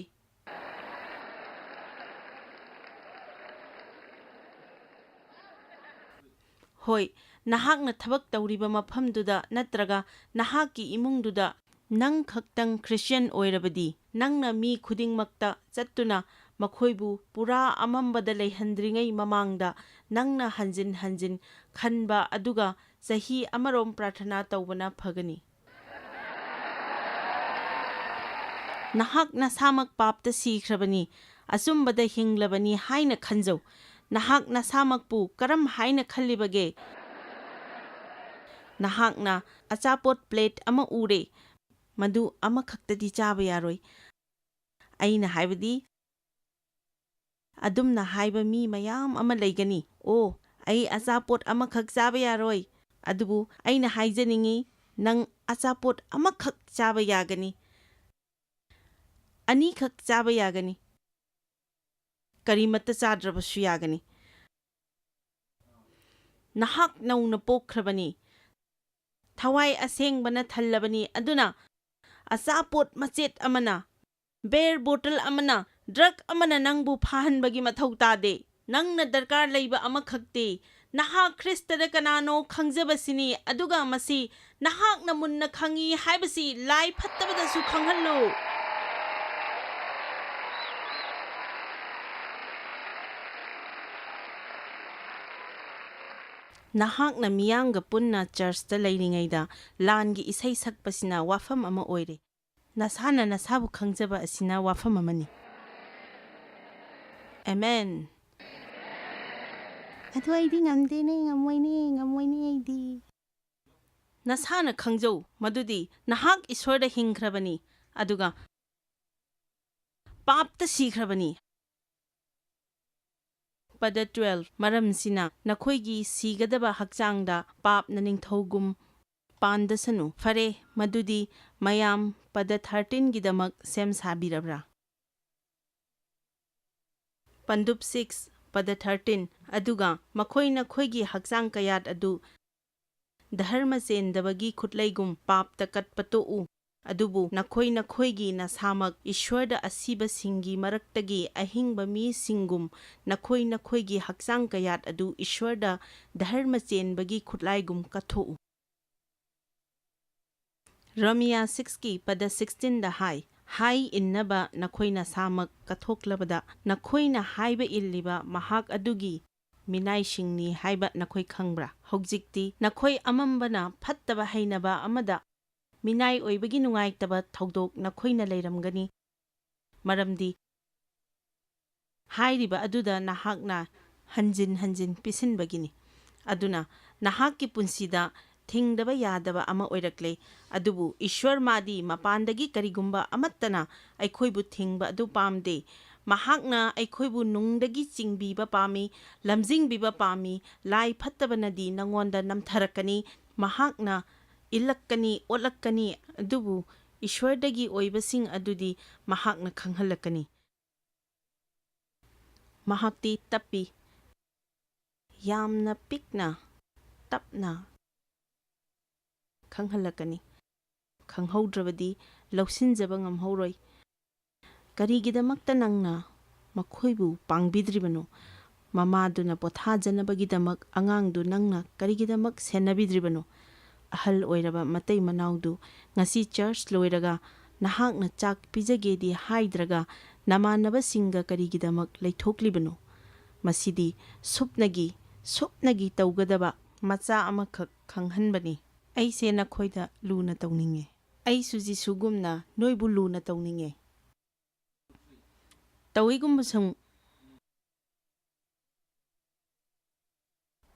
ꯍꯣꯏ, ꯅꯍꯥꯛꯅ ꯊꯕꯛ ꯇꯧꯔꯤꯕ ꯃꯐꯝꯗꯨꯗ ꯅꯠꯇ꯭ꯔꯒ ꯅꯍꯥꯛꯀꯤ ꯏꯃꯨꯡꯗꯨꯗ ꯅꯪ ꯈꯛꯇꯪ ꯈ꯭ꯔꯤꯁꯇꯤꯌꯥꯟ ꯑꯣꯏꯔꯕꯗꯤ, ꯅꯪꯅ ꯃꯤ ꯈꯨꯗꯤꯡꯃꯛꯇ ꯆꯠꯇꯨꯅ ꯃꯈꯣꯏꯕꯨ ꯄꯨꯔꯥ ꯑꯃꯝꯕꯗ ꯂꯩꯍꯟꯗ꯭ꯔꯤꯉꯩ ꯃꯃꯥꯡꯗ ꯅꯪꯅ ꯍꯟꯖꯤꯟ ꯍꯟꯖꯤꯟ ꯈꯟꯕ ꯑꯗꯨꯒ ꯆꯍꯤ ꯑꯃꯔꯣꯝ ꯄ꯭ꯔꯥꯔꯊꯅꯥ ꯇꯧꯕꯅ ꯐꯒꯅꯤ꯫ ꯅꯍꯥꯛ ꯅꯁꯥꯃꯛ ꯄꯥꯞꯇ ꯁꯤꯈ꯭ꯔꯕꯅꯤ, ꯑꯆꯨꯝꯕꯗ ꯍꯤꯡꯂꯕꯅꯤ ꯍꯥꯏꯅ ꯈꯟꯖꯧ꯫ ꯅꯍꯥꯛ ꯅꯁꯥꯃꯛꯄꯨ ꯀꯔꯝ ꯍꯥꯏꯅ ꯈꯜꯂꯤꯕꯒꯦ? ꯅꯍꯥꯛꯅ ꯑꯆꯥꯄꯣꯠ ꯄ꯭ꯂꯦꯠ ꯑꯃ ꯎꯔꯦ꯫ ꯃꯗꯨ ꯑꯃꯈꯛꯇꯗꯤ ꯆꯥꯕ ꯌꯥꯔꯣꯏ꯫ ꯑꯩꯅ ꯍꯥꯏꯕꯗꯤ, ꯑꯗꯨꯝꯅ ꯍꯥꯏꯕ ꯃꯤ ꯃꯌꯥꯝ ꯑꯃ ꯂꯩꯒꯅꯤ, "ꯑꯣ, ꯑꯩ ꯑꯆꯥꯄꯣꯠ ꯑꯃꯈꯛ ꯆꯥꯕ ꯌꯥꯔꯣꯏ"꯫ ꯑꯗꯨꯕꯨ ꯑꯩꯅ ꯍꯥꯏꯖꯅꯤꯡꯏ, ꯅꯪ ꯑꯆꯥꯄꯣꯠ ꯑꯃꯈꯛ ꯆꯥꯕ ꯌꯥꯒꯅꯤ, ꯑꯅꯤꯈꯛ ꯆꯥꯕ ꯌꯥꯒꯅꯤ, ꯀꯔꯤꯃꯠꯇ ꯆꯥꯗ꯭ꯔꯕꯁꯨ ꯌꯥꯒꯅꯤ꯫ ꯅꯍꯥꯛ ꯅꯧꯅ ꯄꯣꯛꯈ꯭ꯔꯕꯅꯤ꯫ ꯊꯋꯥꯏ ꯑꯁꯦꯡꯕꯅ ꯊꯜꯂꯕꯅꯤ꯫ ꯑꯗꯨꯅ ꯑꯆꯥꯄꯣꯠ ꯃꯆꯦꯠ ꯑꯃꯅ, ꯕꯤꯌꯔ ꯕꯣꯇꯜ ꯑꯃꯅ, ꯗ꯭ꯔꯒ ꯑꯃꯅ ꯅꯪꯕꯨ ꯐꯥꯍꯟꯕꯒꯤ ꯃꯊꯧ ꯇꯥꯗꯦ꯫ ꯅꯪꯅ ꯗꯔꯀꯥꯔ ꯂꯩꯕ ꯑꯃꯈꯛꯇꯤ ꯅꯍꯥꯛ ꯈ꯭ꯔꯤꯁꯇꯗ ꯀꯅꯥꯅꯣ ꯈꯪꯖꯕꯁꯤꯅꯤ, ꯑꯗꯨꯒ ꯃꯁꯤ ꯅꯍꯥꯛꯅ ꯃꯨꯟꯅ ꯈꯪꯏ ꯍꯥꯏꯕꯁꯤ ꯂꯥꯏ ꯐꯠꯇꯕꯗꯁꯨ ꯈꯪꯍꯜꯂꯨ꯫ ꯅꯍꯥꯛꯅ ꯃꯤꯌꯥꯝꯒ ꯄꯨꯟꯅ ꯆꯔꯆꯇ ꯂꯩꯔꯤꯉꯩꯗ ꯂꯥꯟꯒꯤ ꯏꯁꯩ ꯁꯛꯄꯁꯤꯅ ꯋꯥꯐꯝ ꯑꯃ ꯑꯣꯏꯔꯦ꯫ ꯅꯁꯥꯅ ꯅꯁꯥꯕꯨ ꯈꯪꯖꯕ ꯑꯁꯤꯅ ꯋꯥꯐꯝ ꯑꯃꯅꯤ꯫ ꯑꯦꯃꯦꯟ꯫ "ꯑꯗꯨ ꯑꯩꯗꯤ ꯉꯝꯗꯦꯅꯦ, ꯉꯝꯃꯣꯏꯅꯦ, ꯉꯝꯃꯣꯏꯅꯦ ꯑꯩꯗꯤ"꯫ ꯅꯁꯥꯅ ꯈꯪꯖꯧ ꯃꯗꯨꯗꯤ ꯅꯍꯥꯛ ꯏꯁ꯭ꯋꯔꯗ ꯍꯤꯡꯈ꯭ꯔꯕꯅꯤ, ꯑꯗꯨꯒ ꯄꯥꯞꯇ ꯁꯤꯈ꯭ꯔꯕꯅꯤ꯫ ꯄꯗ twelve, ꯃꯔꯝꯁꯤꯅ ꯅꯈꯣꯏꯒꯤ ꯁꯤꯒꯗꯕ ꯍꯛꯆꯥꯡꯗ ꯄꯥꯞꯅ ꯅꯤꯡꯊꯧꯒꯨꯝ ꯄꯥꯟꯗꯁꯅꯨ꯫ ꯐꯔꯦ, ꯃꯗꯨꯗꯤ ꯃꯌꯥꯝ ꯄꯗ thirteen ꯒꯤꯗꯃꯛ ꯁꯦꯝ ꯁꯥꯕꯤꯔꯕ꯭ꯔꯥ? ꯄꯟꯗꯨꯞ six, ꯄꯗ thirteen, ꯑꯗꯨꯒ ꯃꯈꯣꯏ ꯅꯈꯣꯏꯒꯤ ꯍꯛꯆꯥꯡ ꯀꯌꯥꯠ ꯑꯗꯨ ꯙꯔꯃ ꯆꯦꯟꯗꯕꯒꯤ ꯈꯨꯠꯂꯩꯒꯨꯝ ꯄꯥꯞꯇ ꯀꯠꯄ ꯇꯣꯛꯎ, ꯑꯗꯨꯕꯨ ꯅꯈꯣꯏ ꯅꯈꯣꯏꯒꯤ ꯅꯁꯥꯃꯛ ꯏꯁ꯭ꯋꯔꯗ ꯑꯁꯤꯕꯁꯤꯡꯒꯤ ꯃꯔꯛꯇꯒꯤ ꯑꯍꯤꯡꯕ ꯃꯤꯁꯤꯡꯒꯨꯝ ꯅꯈꯣꯏ ꯅꯈꯣꯏꯒꯤ ꯍꯛꯆꯥꯡ ꯀꯌꯥꯠ ꯑꯗꯨ ꯏꯁ꯭ꯋꯔꯗ ꯙꯔꯃ ꯆꯦꯟꯕꯒꯤ ꯈꯨꯠꯂꯥꯏꯒꯨꯝ ꯀꯠꯊꯣꯛꯎ꯫ ꯔꯣꯃꯤꯌꯥ six ꯀꯤ ꯄꯗ sixteen ꯗ ꯍꯥꯏ, "ꯍꯥꯏ ꯏꯟꯅꯕ ꯅꯈꯣꯏ ꯅꯁꯥꯃꯛ ꯀꯠꯊꯣꯛꯂꯕꯗ, ꯅꯈꯣꯏꯅ ꯍꯥꯏꯕ ꯏꯜꯂꯤꯕ ꯃꯍꯥꯛ ꯑꯗꯨꯒꯤ ꯃꯤꯅꯥꯏꯁꯤꯡꯅꯤ ꯍꯥꯏꯕ ꯅꯈꯣꯏ ꯈꯪꯕ꯭ꯔꯥ? ꯍꯧꯖꯤꯛꯇꯤ ꯅꯈꯣꯏ ꯑꯃꯝꯕꯅ ꯐꯠꯇꯕ ꯍꯩꯅꯕ ꯑꯃꯗ ꯃꯤꯅꯥꯏ ꯑꯣꯏꯕꯒꯤ ꯅꯨꯡꯉꯥꯏꯇꯕ ꯊꯧꯗꯣꯛ ꯅꯈꯣꯏꯅ ꯂꯩꯔꯝꯒꯅꯤ, ꯃꯔꯝꯗꯤ ꯍꯥꯏꯔꯤꯕ ꯑꯗꯨꯗ ꯅꯍꯥꯛꯅ ꯍꯟꯖꯤꯟ ꯍꯟꯖꯤꯟ ꯄꯤꯁꯤꯟꯕꯒꯤꯅꯤ꯫ ꯑꯗꯨꯅ ꯅꯍꯥꯛꯀꯤ ꯄꯨꯟꯁꯤꯗ ꯊꯤꯡꯗꯕ ꯌꯥꯗꯕ ꯑꯃ ꯑꯣꯏꯔꯛꯂꯦ꯫ ꯑꯗꯨꯕꯨ ꯏꯁ꯭ꯋꯔ ꯃꯥꯗꯤ ꯃꯄꯥꯟꯗꯒꯤ ꯀꯔꯤꯒꯨꯝꯕ ꯑꯃꯠꯇꯅ ꯑꯩꯈꯣꯏꯕꯨ ꯊꯤꯡꯕ ꯑꯗꯨ ꯄꯥꯝꯗꯦ꯫ ꯃꯍꯥꯛꯅ ꯑꯩꯈꯣꯏꯕꯨ ꯅꯨꯡꯗꯒꯤ ꯆꯤꯡꯕꯤꯕ ꯄꯥꯝꯃꯤ, ꯂꯝꯖꯤꯡꯕꯤꯕ ꯄꯥꯝꯃꯤ꯫ ꯂꯥꯏ ꯐꯠꯇꯕꯅꯗꯤ ꯅꯉꯣꯟꯗ ꯅꯝꯊꯔꯛꯀꯅꯤ, ꯃꯍꯥꯛꯅ ꯏꯜꯂꯛꯀꯅꯤ, ꯑꯣꯠꯂꯛꯀꯅꯤ, ꯑꯗꯨꯕꯨ ꯏꯁ꯭ꯋꯔꯗꯒꯤ ꯑꯣꯏꯕꯁꯤꯡ ꯑꯗꯨꯗꯤ ꯃꯍꯥꯛꯅ ꯈꯪꯍꯜꯂꯛꯀꯅꯤ꯫ ꯃꯍꯥꯛꯇꯤ ꯇꯞꯄꯤ, ꯌꯥꯝꯅ ꯄꯤꯛꯅ, ꯇꯞꯅ ꯈꯪꯍꯜꯂꯛꯀꯅꯤ꯫ ꯈꯪꯍꯧꯗ꯭ꯔꯕꯗꯤ ꯂꯧꯁꯤꯟꯖꯕ ꯉꯝꯍꯧꯔꯣꯏ꯫ ꯀꯔꯤꯒꯤꯗꯃꯛꯇ ꯅꯪꯅ ꯃꯈꯣꯏꯕꯨ ꯄꯥꯡꯕꯤꯗ꯭ꯔꯤꯕꯅꯣ? ꯃꯃꯥꯗꯨꯅ ꯄꯣꯊꯥꯖꯅꯕꯒꯤꯗꯃꯛ ꯑꯉꯥꯡꯗꯨ ꯅꯪꯅ ꯀꯔꯤꯒꯤꯗꯃꯛ ꯁꯦꯟꯅꯕꯤꯗ꯭ꯔꯤꯕꯅꯣ? ꯑꯍꯜ ꯑꯣꯏꯔꯕ ꯃꯇꯩ ꯃꯅꯥꯎꯗꯨ ꯉꯁꯤ ꯆꯔꯆ ꯂꯣꯏꯔꯒ ꯅꯍꯥꯛꯅ ꯆꯥꯛ ꯄꯤꯖꯒꯦꯗꯤ ꯍꯥꯏꯗ꯭ꯔꯒ ꯅꯃꯥꯟꯅꯕꯁꯤꯡꯒ ꯀꯔꯤꯒꯤꯗꯃꯛ ꯂꯩꯊꯣꯛꯂꯤꯕꯅꯣ? ꯃꯁꯤꯗꯤ ꯁꯨꯞꯅꯒꯤ, ꯁꯨꯞꯅꯒꯤ ꯇꯧꯒꯗꯕ ꯃꯆꯥ ꯑꯃꯈꯛ ꯈꯪꯍꯟꯕꯅꯤ꯫ ꯑꯩꯁꯦ ꯅꯈꯣꯏꯗ ꯂꯨꯅ ꯇꯧꯅꯤꯡꯉꯦ꯫ ꯑꯩꯁꯨ ꯖꯤꯁꯨꯒꯨꯝꯅ ꯅꯣꯏꯕꯨ ꯂꯨꯅ ꯇꯧꯅꯤꯡꯉꯦ꯫ ꯇꯧꯏꯒꯨꯝꯕꯁꯨꯡ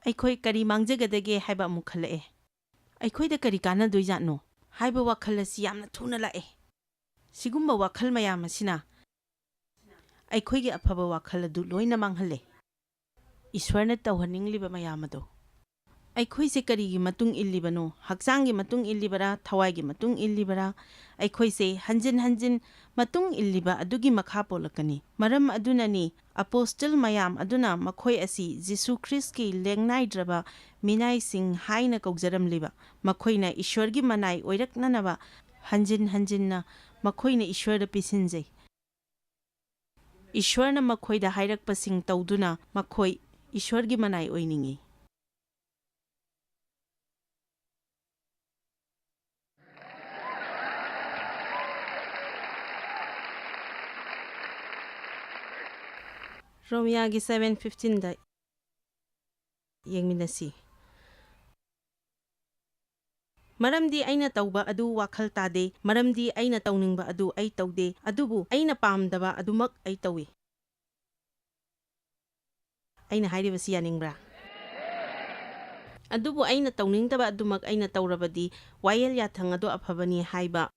ꯑꯩꯈꯣꯏ ꯀꯔꯤ ꯃꯥꯡꯖꯒꯗꯒꯦ ꯍꯥꯏꯕ ꯑꯃꯨꯛ ꯈꯜꯂꯛꯑꯦ꯫ ꯑꯩꯈꯣꯏꯗ ꯀꯔꯤ ꯀꯥꯟꯅꯗꯣꯏꯖꯥꯠꯅꯣ ꯍꯥꯏꯕ ꯋꯥꯈꯜ ꯑꯁꯤ ꯌꯥꯝꯅ ꯊꯨꯅ ꯂꯥꯛꯑꯦ꯫ ꯁꯤꯒꯨꯝꯕ ꯋꯥꯈꯜ ꯃꯌꯥꯝ ꯑꯁꯤꯅ ꯑꯩꯈꯣꯏꯒꯤ ꯑꯐꯕ ꯋꯥꯈꯜ ꯑꯗꯨ ꯂꯣꯏꯅ ꯃꯥꯡꯍꯜꯂꯦ꯫ ꯏꯁ꯭ꯋꯔꯅ ꯇꯧꯍꯟꯅꯤꯡꯂꯤꯕ ꯃꯌꯥꯝ ꯑꯗꯨ꯫ ꯑꯩꯈꯣꯏꯁꯦ ꯀꯔꯤꯒꯤ ꯃꯇꯨꯡ ꯏꯜꯂꯤꯕꯅꯣ? ꯍꯛꯆꯥꯡꯒꯤ ꯃꯇꯨꯡ ꯏꯜꯂꯤꯕꯔꯥ? ꯊꯋꯥꯏꯒꯤ ꯃꯇꯨꯡ ꯏꯜꯂꯤꯕꯔꯥ? ꯑꯩꯈꯣꯏꯁꯦ ꯍꯟꯖꯤꯟ ꯍꯟꯖꯤꯟ ꯃꯇꯨꯡ ꯏꯜꯂꯤꯕ ꯑꯗꯨꯒꯤ ꯃꯈꯥ ꯄꯣꯜꯂꯛꯀꯅꯤ꯫ ꯃꯔꯝ ꯑꯗꯨꯅꯅꯤ ꯑꯄꯣꯁꯇꯜ ꯃꯌꯥꯝ ꯑꯗꯨꯅ ꯃꯈꯣꯏ ꯑꯁꯤ ꯖꯤꯁꯨ ꯈ꯭ꯔꯤꯁꯀꯤ ꯂꯦꯡꯅꯥꯏꯗ꯭ꯔꯕ ꯃꯤꯅꯥꯏꯁꯤꯡ ꯍꯥꯏꯅ ꯀꯧꯖꯔꯝꯂꯤꯕ꯫ ꯃꯈꯣꯏꯅ ꯏꯁ꯭ꯋꯔꯒꯤ ꯃꯅꯥꯏ ꯑꯣꯏꯔꯛꯅꯅꯕ ꯍꯟꯖꯤꯟ ꯍꯟꯖꯤꯟꯅ ꯃꯈꯣꯏꯅ ꯏꯁ꯭ꯋꯔꯗ ꯄꯤꯁꯤꯟꯖꯩ꯫ ꯏꯁ꯭ꯋꯔꯅ ꯃꯈꯣꯏꯗ ꯍꯥꯏꯔꯛꯄꯁꯤꯡ ꯇꯧꯗꯨꯅ ꯃꯈꯣꯏ ꯏꯁ꯭ꯋꯔꯒꯤ ꯃꯅꯥꯏ ꯑꯣꯏꯅꯤꯡꯏ꯫ ꯔꯣꯃꯤꯌꯥꯒꯤ ꯁꯚꯦꯟ ꯐꯤꯐꯇꯤꯟꯗ ꯌꯦꯡꯃꯤꯟꯅꯁꯤ꯫ ꯃꯔꯝꯗꯤ ꯑꯩꯅ ꯇꯧꯕ ꯑꯗꯨ ꯋꯥꯈꯜ ꯇꯥꯗꯦ, ꯃꯔꯝꯗꯤ ꯑꯩꯅ ꯇꯧꯅꯤꯡꯕ ꯑꯗꯨ ꯑꯩ ꯇꯧꯗꯦ, ꯑꯗꯨꯕꯨ ꯑꯩꯅ ꯄꯥꯝꯗꯕ ꯑꯗꯨꯃꯛ ꯑꯩ ꯇꯧꯏ꯫ ꯑꯩꯅ ꯍꯥꯏꯔꯤꯕꯁꯤ ꯌꯥꯅꯤꯡꯕ꯭ꯔꯥ? ꯑꯗꯨꯕꯨ ꯑꯩꯅ ꯇꯧꯅꯤꯡꯗꯕ ꯑꯗꯨꯃꯛ ꯑꯩꯅ ꯇꯧꯔꯕꯗꯤ ꯋꯥꯌꯦꯜ ꯌꯥꯊꯪ ꯑꯗꯨ ꯑꯐꯕꯅꯤ ꯍꯥꯏꯕ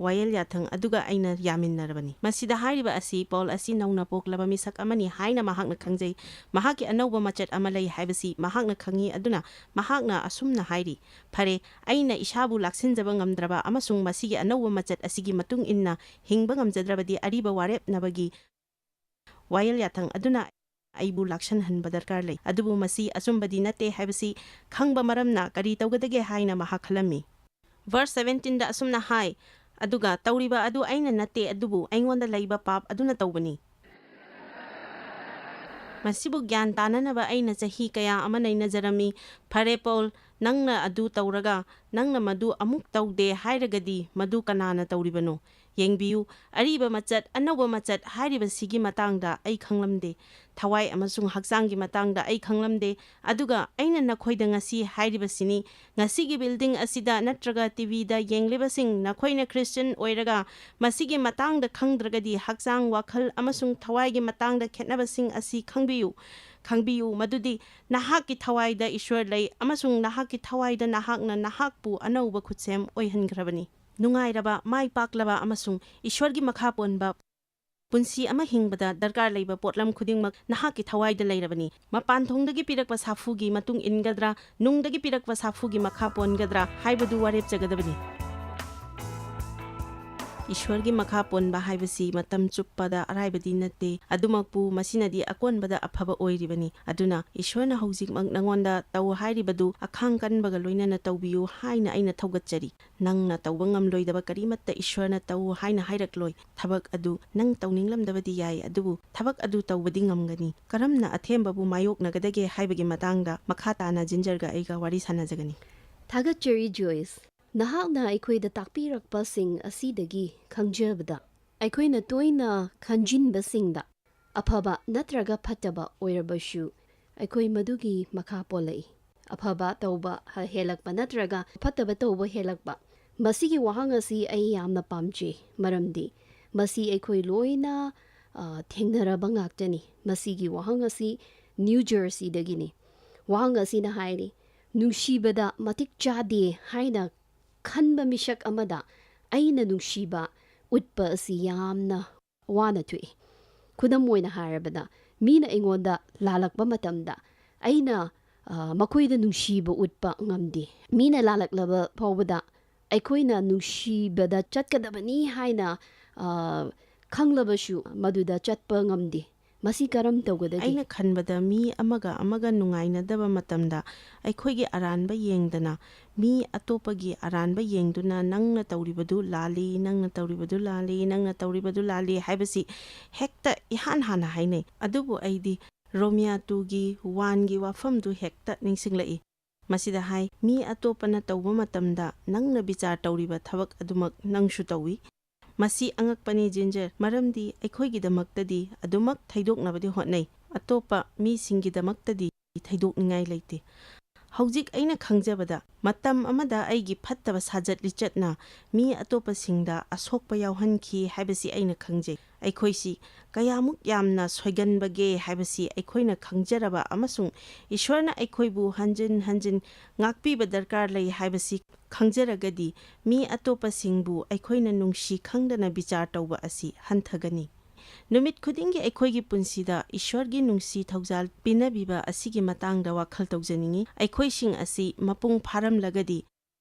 ꯋꯥꯌꯦꯜ ꯌꯥꯊꯪ ꯑꯗꯨꯒ ꯑꯩꯅ ꯌꯥꯃꯤꯟꯅꯔꯕꯅꯤ꯫ ꯃꯁꯤꯗ ꯍꯥꯏꯔꯤꯕ ꯑꯁꯤ ꯄꯥꯎꯜ ꯑꯁꯤ ꯅꯧꯅ ꯄꯣꯛꯂꯕ ꯃꯤꯁꯛ ꯑꯃꯅꯤ ꯍꯥꯏꯅ ꯃꯍꯥꯛꯅ ꯈꯪꯖꯩ꯫ ꯃꯍꯥꯛꯀꯤ ꯑꯅꯧꯕ ꯃꯆꯠ ꯑꯃ ꯂꯩ ꯍꯥꯏꯕꯁꯤ ꯃꯍꯥꯛꯅ ꯈꯪꯏ꯫ ꯑꯗꯨꯅ ꯃꯍꯥꯛꯅ ꯑꯁꯨꯝꯅ ꯍꯥꯏꯔꯤ, "ꯐꯔꯦ, ꯑꯩꯅ ꯏꯁꯥꯕꯨ ꯂꯥꯛꯁꯤꯟꯖꯕ ꯉꯝꯗ꯭ꯔꯕ ꯑꯃꯁꯨꯡ ꯃꯁꯤꯒꯤ ꯑꯅꯧꯕ ꯃꯆꯠ ꯑꯁꯤꯒꯤ ꯃꯇꯨꯡ ꯏꯟꯅ ꯍꯤꯡꯕ ꯉꯝꯖꯗ꯭ꯔꯕꯗꯤ ꯑꯔꯤꯕ ꯋꯥꯔꯦꯞꯅꯕꯒꯤ ꯋꯥꯌꯦꯜ ꯌꯥꯊꯪ ꯑꯗꯨꯅ ꯑꯩꯕꯨ ꯂꯥꯛꯁꯟꯍꯟꯕ ꯗꯔꯀꯥꯔ ꯂꯩ꯫ ꯑꯗꯨꯕꯨ ꯃꯁꯤ ꯑꯆꯨꯝꯕꯗꯤ ꯅꯠꯇꯦ ꯍꯥꯏꯕꯁꯤ ꯈꯪꯕ ꯃꯔꯝꯅ ꯀꯔꯤ ꯇꯧꯒꯗꯒꯦ ꯍꯥꯏꯅ ꯃꯍꯥꯛ ꯈꯜꯂꯝꯃꯤ?" ꯚꯔꯁ ꯁꯚꯦꯟꯇꯤꯟꯗ ꯑꯁꯨꯝꯅ ꯍꯥꯏ, "ꯑꯗꯨꯒ ꯇꯧꯔꯤꯕ ꯑꯗꯨ ꯑꯩꯅ ꯅꯠꯇꯦ, ꯑꯗꯨꯕꯨ ꯑꯩꯉꯣꯟꯗ ꯂꯩꯕ ꯄꯥꯞ ꯑꯗꯨꯅ ꯇꯧꯕꯅꯤ꯫" ꯃꯁꯤꯕꯨ ꯒ꯭ꯌꯥꯟ ꯇꯥꯅꯅꯕ ꯑꯩꯅ ꯆꯍꯤ ꯀꯌꯥ ꯑꯃ ꯅꯩꯅꯖꯔꯝꯃꯤ꯫ ꯐꯔꯦ ꯄꯣꯜ, ꯅꯪꯅ ꯑꯗꯨ ꯇꯧꯔꯒ ꯅꯪꯅ ꯃꯗꯨ ꯑꯃꯨꯛ ꯇꯧꯗꯦ ꯍꯥꯏꯔꯒꯗꯤ ꯃꯗꯨ ꯀꯅꯥꯅ ꯇꯧꯔꯤꯕꯅꯣ? ꯌꯦꯡꯕꯤꯌꯨ, ꯑꯔꯤꯕ ꯃꯆꯠ, ꯑꯅꯧꯕ ꯃꯆꯠ ꯍꯥꯏꯔꯤꯕꯁꯤꯒꯤ ꯃꯇꯥꯡꯗ ꯑꯩ ꯈꯪꯂꯝꯗꯦ꯫ ꯊꯋꯥꯏ ꯑꯃꯁꯨꯡ ꯍꯛꯆꯥꯡꯒꯤ ꯃꯇꯥꯡꯗ ꯑꯩ ꯈꯪꯂꯝꯗꯦ꯫ ꯑꯗꯨꯒ ꯑꯩꯅ ꯅꯈꯣꯏꯗ ꯉꯁꯤ ꯍꯥꯏꯔꯤꯕꯁꯤꯅꯤ, ꯉꯁꯤꯒꯤ ꯕꯤꯜꯗꯤꯡ ꯑꯁꯤꯗ ꯅꯠꯇ꯭ꯔꯒ ꯇꯤꯚꯤꯗ ꯌꯦꯡꯂꯤꯕꯁꯤꯡ, ꯅꯈꯣꯏꯅ ꯈ꯭ꯔꯤꯁꯇꯤꯌꯟ ꯑꯣꯏꯔꯒ ꯃꯁꯤꯒꯤ ꯃꯇꯥꯡꯗ ꯈꯪꯗ꯭ꯔꯒꯗꯤ, ꯍꯛꯆꯥꯡ, ꯋꯥꯈꯜ ꯑꯃꯁꯨꯡ ꯊꯋꯥꯏꯒꯤ ꯃꯇꯥꯡꯗ ꯈꯦꯠꯅꯕꯁꯤꯡ ꯑꯁꯤ ꯈꯪꯕꯤꯌꯨ꯫ ꯈꯪꯕꯤꯌꯨ ꯃꯗꯨꯗꯤ ꯅꯍꯥꯛꯀꯤ ꯊꯋꯥꯏꯗ ꯏꯁ꯭ꯋꯔ ꯂꯩ, ꯑꯃꯁꯨꯡ ꯅꯍꯥꯛꯀꯤ ꯊꯋꯥꯏꯗ ꯅꯍꯥꯛꯅ ꯅꯍꯥꯛꯄꯨ ꯑꯅꯧꯕ ꯈꯨꯠꯁꯦꯝ ꯑꯣꯏꯍꯟꯈ꯭ꯔꯕꯅꯤ꯫ ꯅꯨꯡꯉꯥꯏꯔꯕ, ꯃꯥꯏ ꯄꯥꯛꯂꯕ, ꯑꯃꯁꯨꯡ ꯏꯁ꯭ꯋꯔꯒꯤ ꯃꯈꯥ ꯄꯣꯟꯕ ꯄꯨꯟꯁꯤ ꯑꯃ ꯍꯤꯡꯕꯗ ꯗꯔꯀꯥꯔ ꯂꯩꯕ ꯄꯣꯠꯂꯝ ꯈꯨꯗꯤꯡꯃꯛ ꯅꯍꯥꯛꯀꯤ ꯊꯋꯥꯏꯗ ꯂꯩꯔꯕꯅꯤ꯫ ꯃꯄꯥꯟ ꯊꯣꯡꯗꯒꯤ ꯄꯤꯔꯛꯄ ꯁꯥꯐꯨꯒꯤ ꯃꯇꯨꯡ ꯏꯟꯒꯗ꯭ꯔꯥ, ꯅꯨꯡꯗꯒꯤ ꯄꯤꯔꯛꯄ ꯁꯥꯐꯨꯒꯤ ꯃꯈꯥ ꯄꯣꯟꯒꯗ꯭ꯔꯥ ꯍꯥꯏꯕꯗꯨ ꯋꯥꯔꯦꯞꯆꯒꯗꯕꯅꯤ꯫ ꯏꯁ꯭ꯋꯔꯒꯤ ꯃꯈꯥ ꯄꯣꯟꯕ ꯍꯥꯏꯕꯁꯤ ꯃꯇꯝ ꯆꯨꯞꯄꯗ ꯑꯔꯥꯏꯕꯗꯤ ꯅꯠꯇꯦ꯫ ꯑꯗꯨꯃꯛꯄꯨ, ꯃꯁꯤꯅꯗꯤ ꯑꯀꯣꯟꯕꯗ ꯑꯐꯕ ꯑꯣꯏꯔꯤꯕꯅꯤ꯫ ꯑꯗꯨꯅ ꯏꯁ꯭ꯋꯔꯅ ꯍꯧꯖꯤꯛꯃꯛ ꯅꯉꯣꯟꯗ ꯇꯧ ꯍꯥꯏꯔꯤꯕꯗꯨ ꯑꯈꯥꯡ ꯀꯟꯕꯒ ꯂꯣꯏꯅꯅ ꯇꯧꯕꯤꯌꯨ ꯍꯥꯏꯅ ꯑꯩꯅ ꯊꯧꯒꯠꯆꯔꯤ꯫ ꯅꯪꯅ ꯇꯧꯕ ꯉꯝꯂꯣꯏꯗꯕ ꯀꯔꯤꯃꯠꯇ ꯏꯁ꯭ꯋꯔꯅ ꯇꯧ ꯍꯥꯏꯅ ꯍꯥꯏꯔꯛꯂꯣꯏ꯫ ꯊꯕꯛ ꯑꯗꯨ ꯅꯪ ꯇꯧꯅꯤꯡꯂꯝꯗꯕꯗꯤ ꯌꯥꯏ, ꯑꯗꯨꯕꯨ ꯊꯕꯛ ꯑꯗꯨ ꯇꯧꯕꯗꯤ ꯉꯝꯒꯅꯤ꯫ ꯀꯔꯝꯅ ꯑꯊꯦꯝꯕꯕꯨ ꯃꯥꯌꯣꯛꯅꯒꯗꯒꯦ ꯍꯥꯏꯕꯒꯤ ꯃꯇꯥꯡꯗ ꯃꯈꯥ ꯇꯥꯅ ꯖꯤꯟꯖꯔꯒ ꯑꯩꯒ ꯋꯥꯔꯤ ꯁꯥꯟꯅꯖꯒꯅꯤ꯫ ꯊꯥꯒꯠꯆꯔꯤ, ꯖꯣꯏꯁ꯫ ꯅꯍꯥꯛꯅ ꯑꯩꯈꯣꯏꯗ ꯇꯥꯛꯄꯤꯔꯛꯄꯁꯤꯡ ꯑꯁꯤꯗꯒꯤ ꯈꯪꯖꯕꯗ, ꯑꯩꯈꯣꯏꯅ ꯇꯣꯏꯅ ꯈꯟꯖꯤꯟꯕꯁꯤꯡꯗ ꯑꯐꯕ ꯅꯠꯇ꯭ꯔꯒ ꯐꯠꯇꯕ ꯑꯣꯏꯔꯕꯁꯨ, ꯑꯩꯈꯣꯏ ꯃꯗꯨꯒꯤ ꯃꯈꯥ ꯄꯣꯜꯂꯛꯏ꯫ ꯑꯐꯕ ꯇꯧꯕ ꯍ-, ꯍꯦꯜꯂꯛꯄ ꯅꯠꯇ꯭ꯔꯒ ꯐꯠꯇꯕ ꯇꯧꯕ ꯍꯦꯜꯂꯛꯄ? ꯃꯁꯤꯒꯤ ꯋꯥꯍꯪ ꯑꯁꯤ ꯑꯩ ꯌꯥꯝꯅ ꯄꯥꯝꯖꯩ, ꯃꯔꯝꯗꯤ ꯃꯁꯤ ꯑꯩꯈꯣꯏ ꯂꯣꯏꯅ, ꯑ, ꯊꯦꯡꯅꯔꯕ ꯉꯥꯛꯇꯅꯤ꯫ ꯃꯁꯤꯒꯤ ꯋꯥꯍꯪ ꯑꯁꯤ ꯅ꯭ꯌꯨ ꯖꯔꯁꯤꯗꯒꯤꯅꯤ꯫ ꯋꯥꯍꯪ ꯑꯁꯤꯅ ꯍꯥꯏꯔꯤ, ꯅꯨꯡꯁꯤꯕꯗ ꯃꯇꯤꯛ ꯆꯥꯗꯦ ꯍꯥꯏꯅ ꯈꯟꯕ ꯃꯤꯁꯛ ꯑꯃꯗ ꯑꯩꯅ ꯅꯨꯡꯁꯤꯕ ꯎꯠꯄ ꯑꯁꯤ ꯌꯥꯝꯅ ꯋꯥꯅ ꯊꯣꯛꯏ꯫ ꯈꯨꯗꯝ ꯑꯣꯏꯅ ꯍꯥꯏꯔꯕꯗ, ꯃꯤꯅ ꯑꯩꯉꯣꯟꯗ ꯂꯥꯜꯂꯛꯄ ꯃꯇꯝꯗ ꯑꯩꯅ, ꯑ, ꯃꯈꯣꯏꯗ ꯅꯨꯡꯁꯤꯕ ꯎꯠꯄ ꯉꯝꯗꯦ꯫ ꯃꯤꯅ ꯂꯥꯜꯂꯛꯂꯕ ꯐꯥꯎꯕꯗ ꯑꯩꯈꯣꯏꯅ ꯅꯨꯡꯁꯤꯕꯗ ꯆꯠꯀꯗꯕꯅꯤ ꯍꯥꯏꯅ, ꯑ, ꯈꯪꯂꯕꯁꯨ ꯃꯗꯨꯗ ꯆꯠꯄ ꯉꯝꯗꯦ꯫ ꯃꯁꯤ ꯀꯔꯝ ꯇꯧꯒꯗꯒꯦ? ꯑꯩꯅ ꯈꯟꯕꯗ ꯃꯤ ꯑꯃꯒ ꯑꯃꯒ ꯅꯨꯡꯉꯥꯏꯅꯗꯕ ꯃꯇꯝꯗ ꯑꯩꯈꯣꯏꯒꯤ ꯑꯔꯥꯟꯕ ꯌꯦꯡꯗꯅ ꯃꯤ ꯑꯇꯣꯞꯄꯒꯤ ꯑꯔꯥꯟꯕ ꯌꯦꯡꯗꯨꯅ "ꯅꯪꯅ ꯇꯧꯔꯤꯕꯗꯨ ꯂꯥꯜꯂꯤ, ꯅꯪꯅ ꯇꯧꯔꯤꯕꯗꯨ ꯂꯥꯜꯂꯤ, ꯅꯪꯅ ꯇꯧꯔꯤꯕꯗꯨ ꯂꯥꯜꯂꯤ" ꯍꯥꯏꯕꯁꯤ ꯍꯦꯛꯇ ꯏꯍꯥꯟ ꯍꯥꯟꯅ ꯍꯥꯏꯅꯩ꯫ ꯑꯗꯨꯕꯨ ꯑꯩꯗꯤ ꯔꯣꯃꯤꯌꯥ ꯇꯨꯒꯤ ꯋꯥꯟꯒꯤ ꯋꯥꯐꯝꯗꯨ ꯍꯦꯛꯇ ꯅꯤꯡꯁꯤꯡꯂꯛꯏ꯫ ꯃꯁꯤꯗ ꯍꯥꯏ, "ꯃꯤ ꯑꯇꯣꯞꯄꯅ ꯇꯧꯕ ꯃꯇꯝꯗ ꯅꯪꯅ ꯕꯤꯆꯥꯔ ꯇꯧꯔꯤꯕ ꯊꯕꯛ ꯑꯗꯨꯃꯛ ꯅꯪꯁꯨ ꯇꯧꯏ"꯫ ꯃꯁꯤ ꯑꯉꯛꯄꯅꯤ, ꯖꯤꯟꯖꯔ, ꯃꯔꯝꯗꯤ ꯑꯩꯈꯣꯏꯒꯤꯗꯃꯛꯇꯗꯤ ꯑꯗꯨꯃꯛ ꯊꯩꯗꯣꯛꯅꯕꯗꯤ ꯍꯣꯠꯅꯩ, ꯑꯇꯣꯞꯄ ꯃꯤꯁꯤꯡꯒꯤꯗꯃꯛꯇꯗꯤ ꯊꯩꯗꯣꯛꯅꯤꯡꯉꯥꯏ ꯂꯩꯇꯦ꯫ ꯍꯧꯖꯤꯛ ꯑꯩꯅ ꯈꯪꯖꯕꯗ, ꯃꯇꯝ ꯑꯃꯗ ꯑꯩꯒꯤ ꯐꯠꯇꯕ ꯁꯥꯖꯠ ꯂꯤꯆꯠꯅ ꯃꯤ ꯑꯇꯣꯞꯄꯁꯤꯡꯗ ꯑꯁꯣꯛꯄ ꯌꯥꯎꯍꯟꯈꯤ ꯍꯥꯏꯕꯁꯤ ꯑꯩꯅ ꯈꯪꯖꯩ꯫ ꯑꯩꯈꯣꯏꯁꯤ ꯀꯌꯥꯃꯨꯛ ꯌꯥꯝꯅ ꯁꯣꯏꯒꯟꯕꯒꯦ ꯍꯥꯏꯕꯁꯤ ꯑꯩꯈꯣꯏꯅ ꯈꯪꯖꯔꯕ ꯑꯃꯁꯨꯡ ꯏꯁ꯭ꯋꯔꯅ ꯑꯩꯈꯣꯏꯕꯨ ꯍꯟꯖꯤꯟ ꯍꯟꯖꯤꯟ ꯉꯥꯛꯄꯤꯕ ꯗꯔꯀꯥꯔ ꯂꯩ ꯍꯥꯏꯕꯁꯤ ꯈꯪꯖꯔꯒꯗꯤ, ꯃꯤ ꯑꯇꯣꯞꯄꯁꯤꯡꯕꯨ ꯑꯩꯈꯣꯏꯅ ꯅꯨꯡꯁꯤ ꯈꯪꯗꯅ ꯕꯤꯆꯥꯔ ꯇꯧꯕ ꯑꯁꯤ ꯍꯟꯊꯒꯅꯤ꯫ ꯅꯨꯃꯤꯠ ꯈꯨꯗꯤꯡꯒꯤ ꯑꯩꯈꯣꯏꯒꯤ ꯄꯨꯟꯁꯤꯗ ꯏꯁ꯭ꯋꯔꯒꯤ ꯅꯨꯡꯁꯤ ꯊꯧꯖꯥꯜ ꯄꯤꯅꯕꯤꯕ ꯑꯁꯤꯒꯤ ꯃꯇꯥꯡꯗ ꯋꯥꯈꯜ ꯇꯧꯖꯅꯤꯡꯏ꯫ ꯑꯩꯈꯣꯏꯁꯤꯡ ꯑꯁꯤ ꯃꯄꯨꯡ ꯐꯥꯔꯝꯂꯒꯗꯤ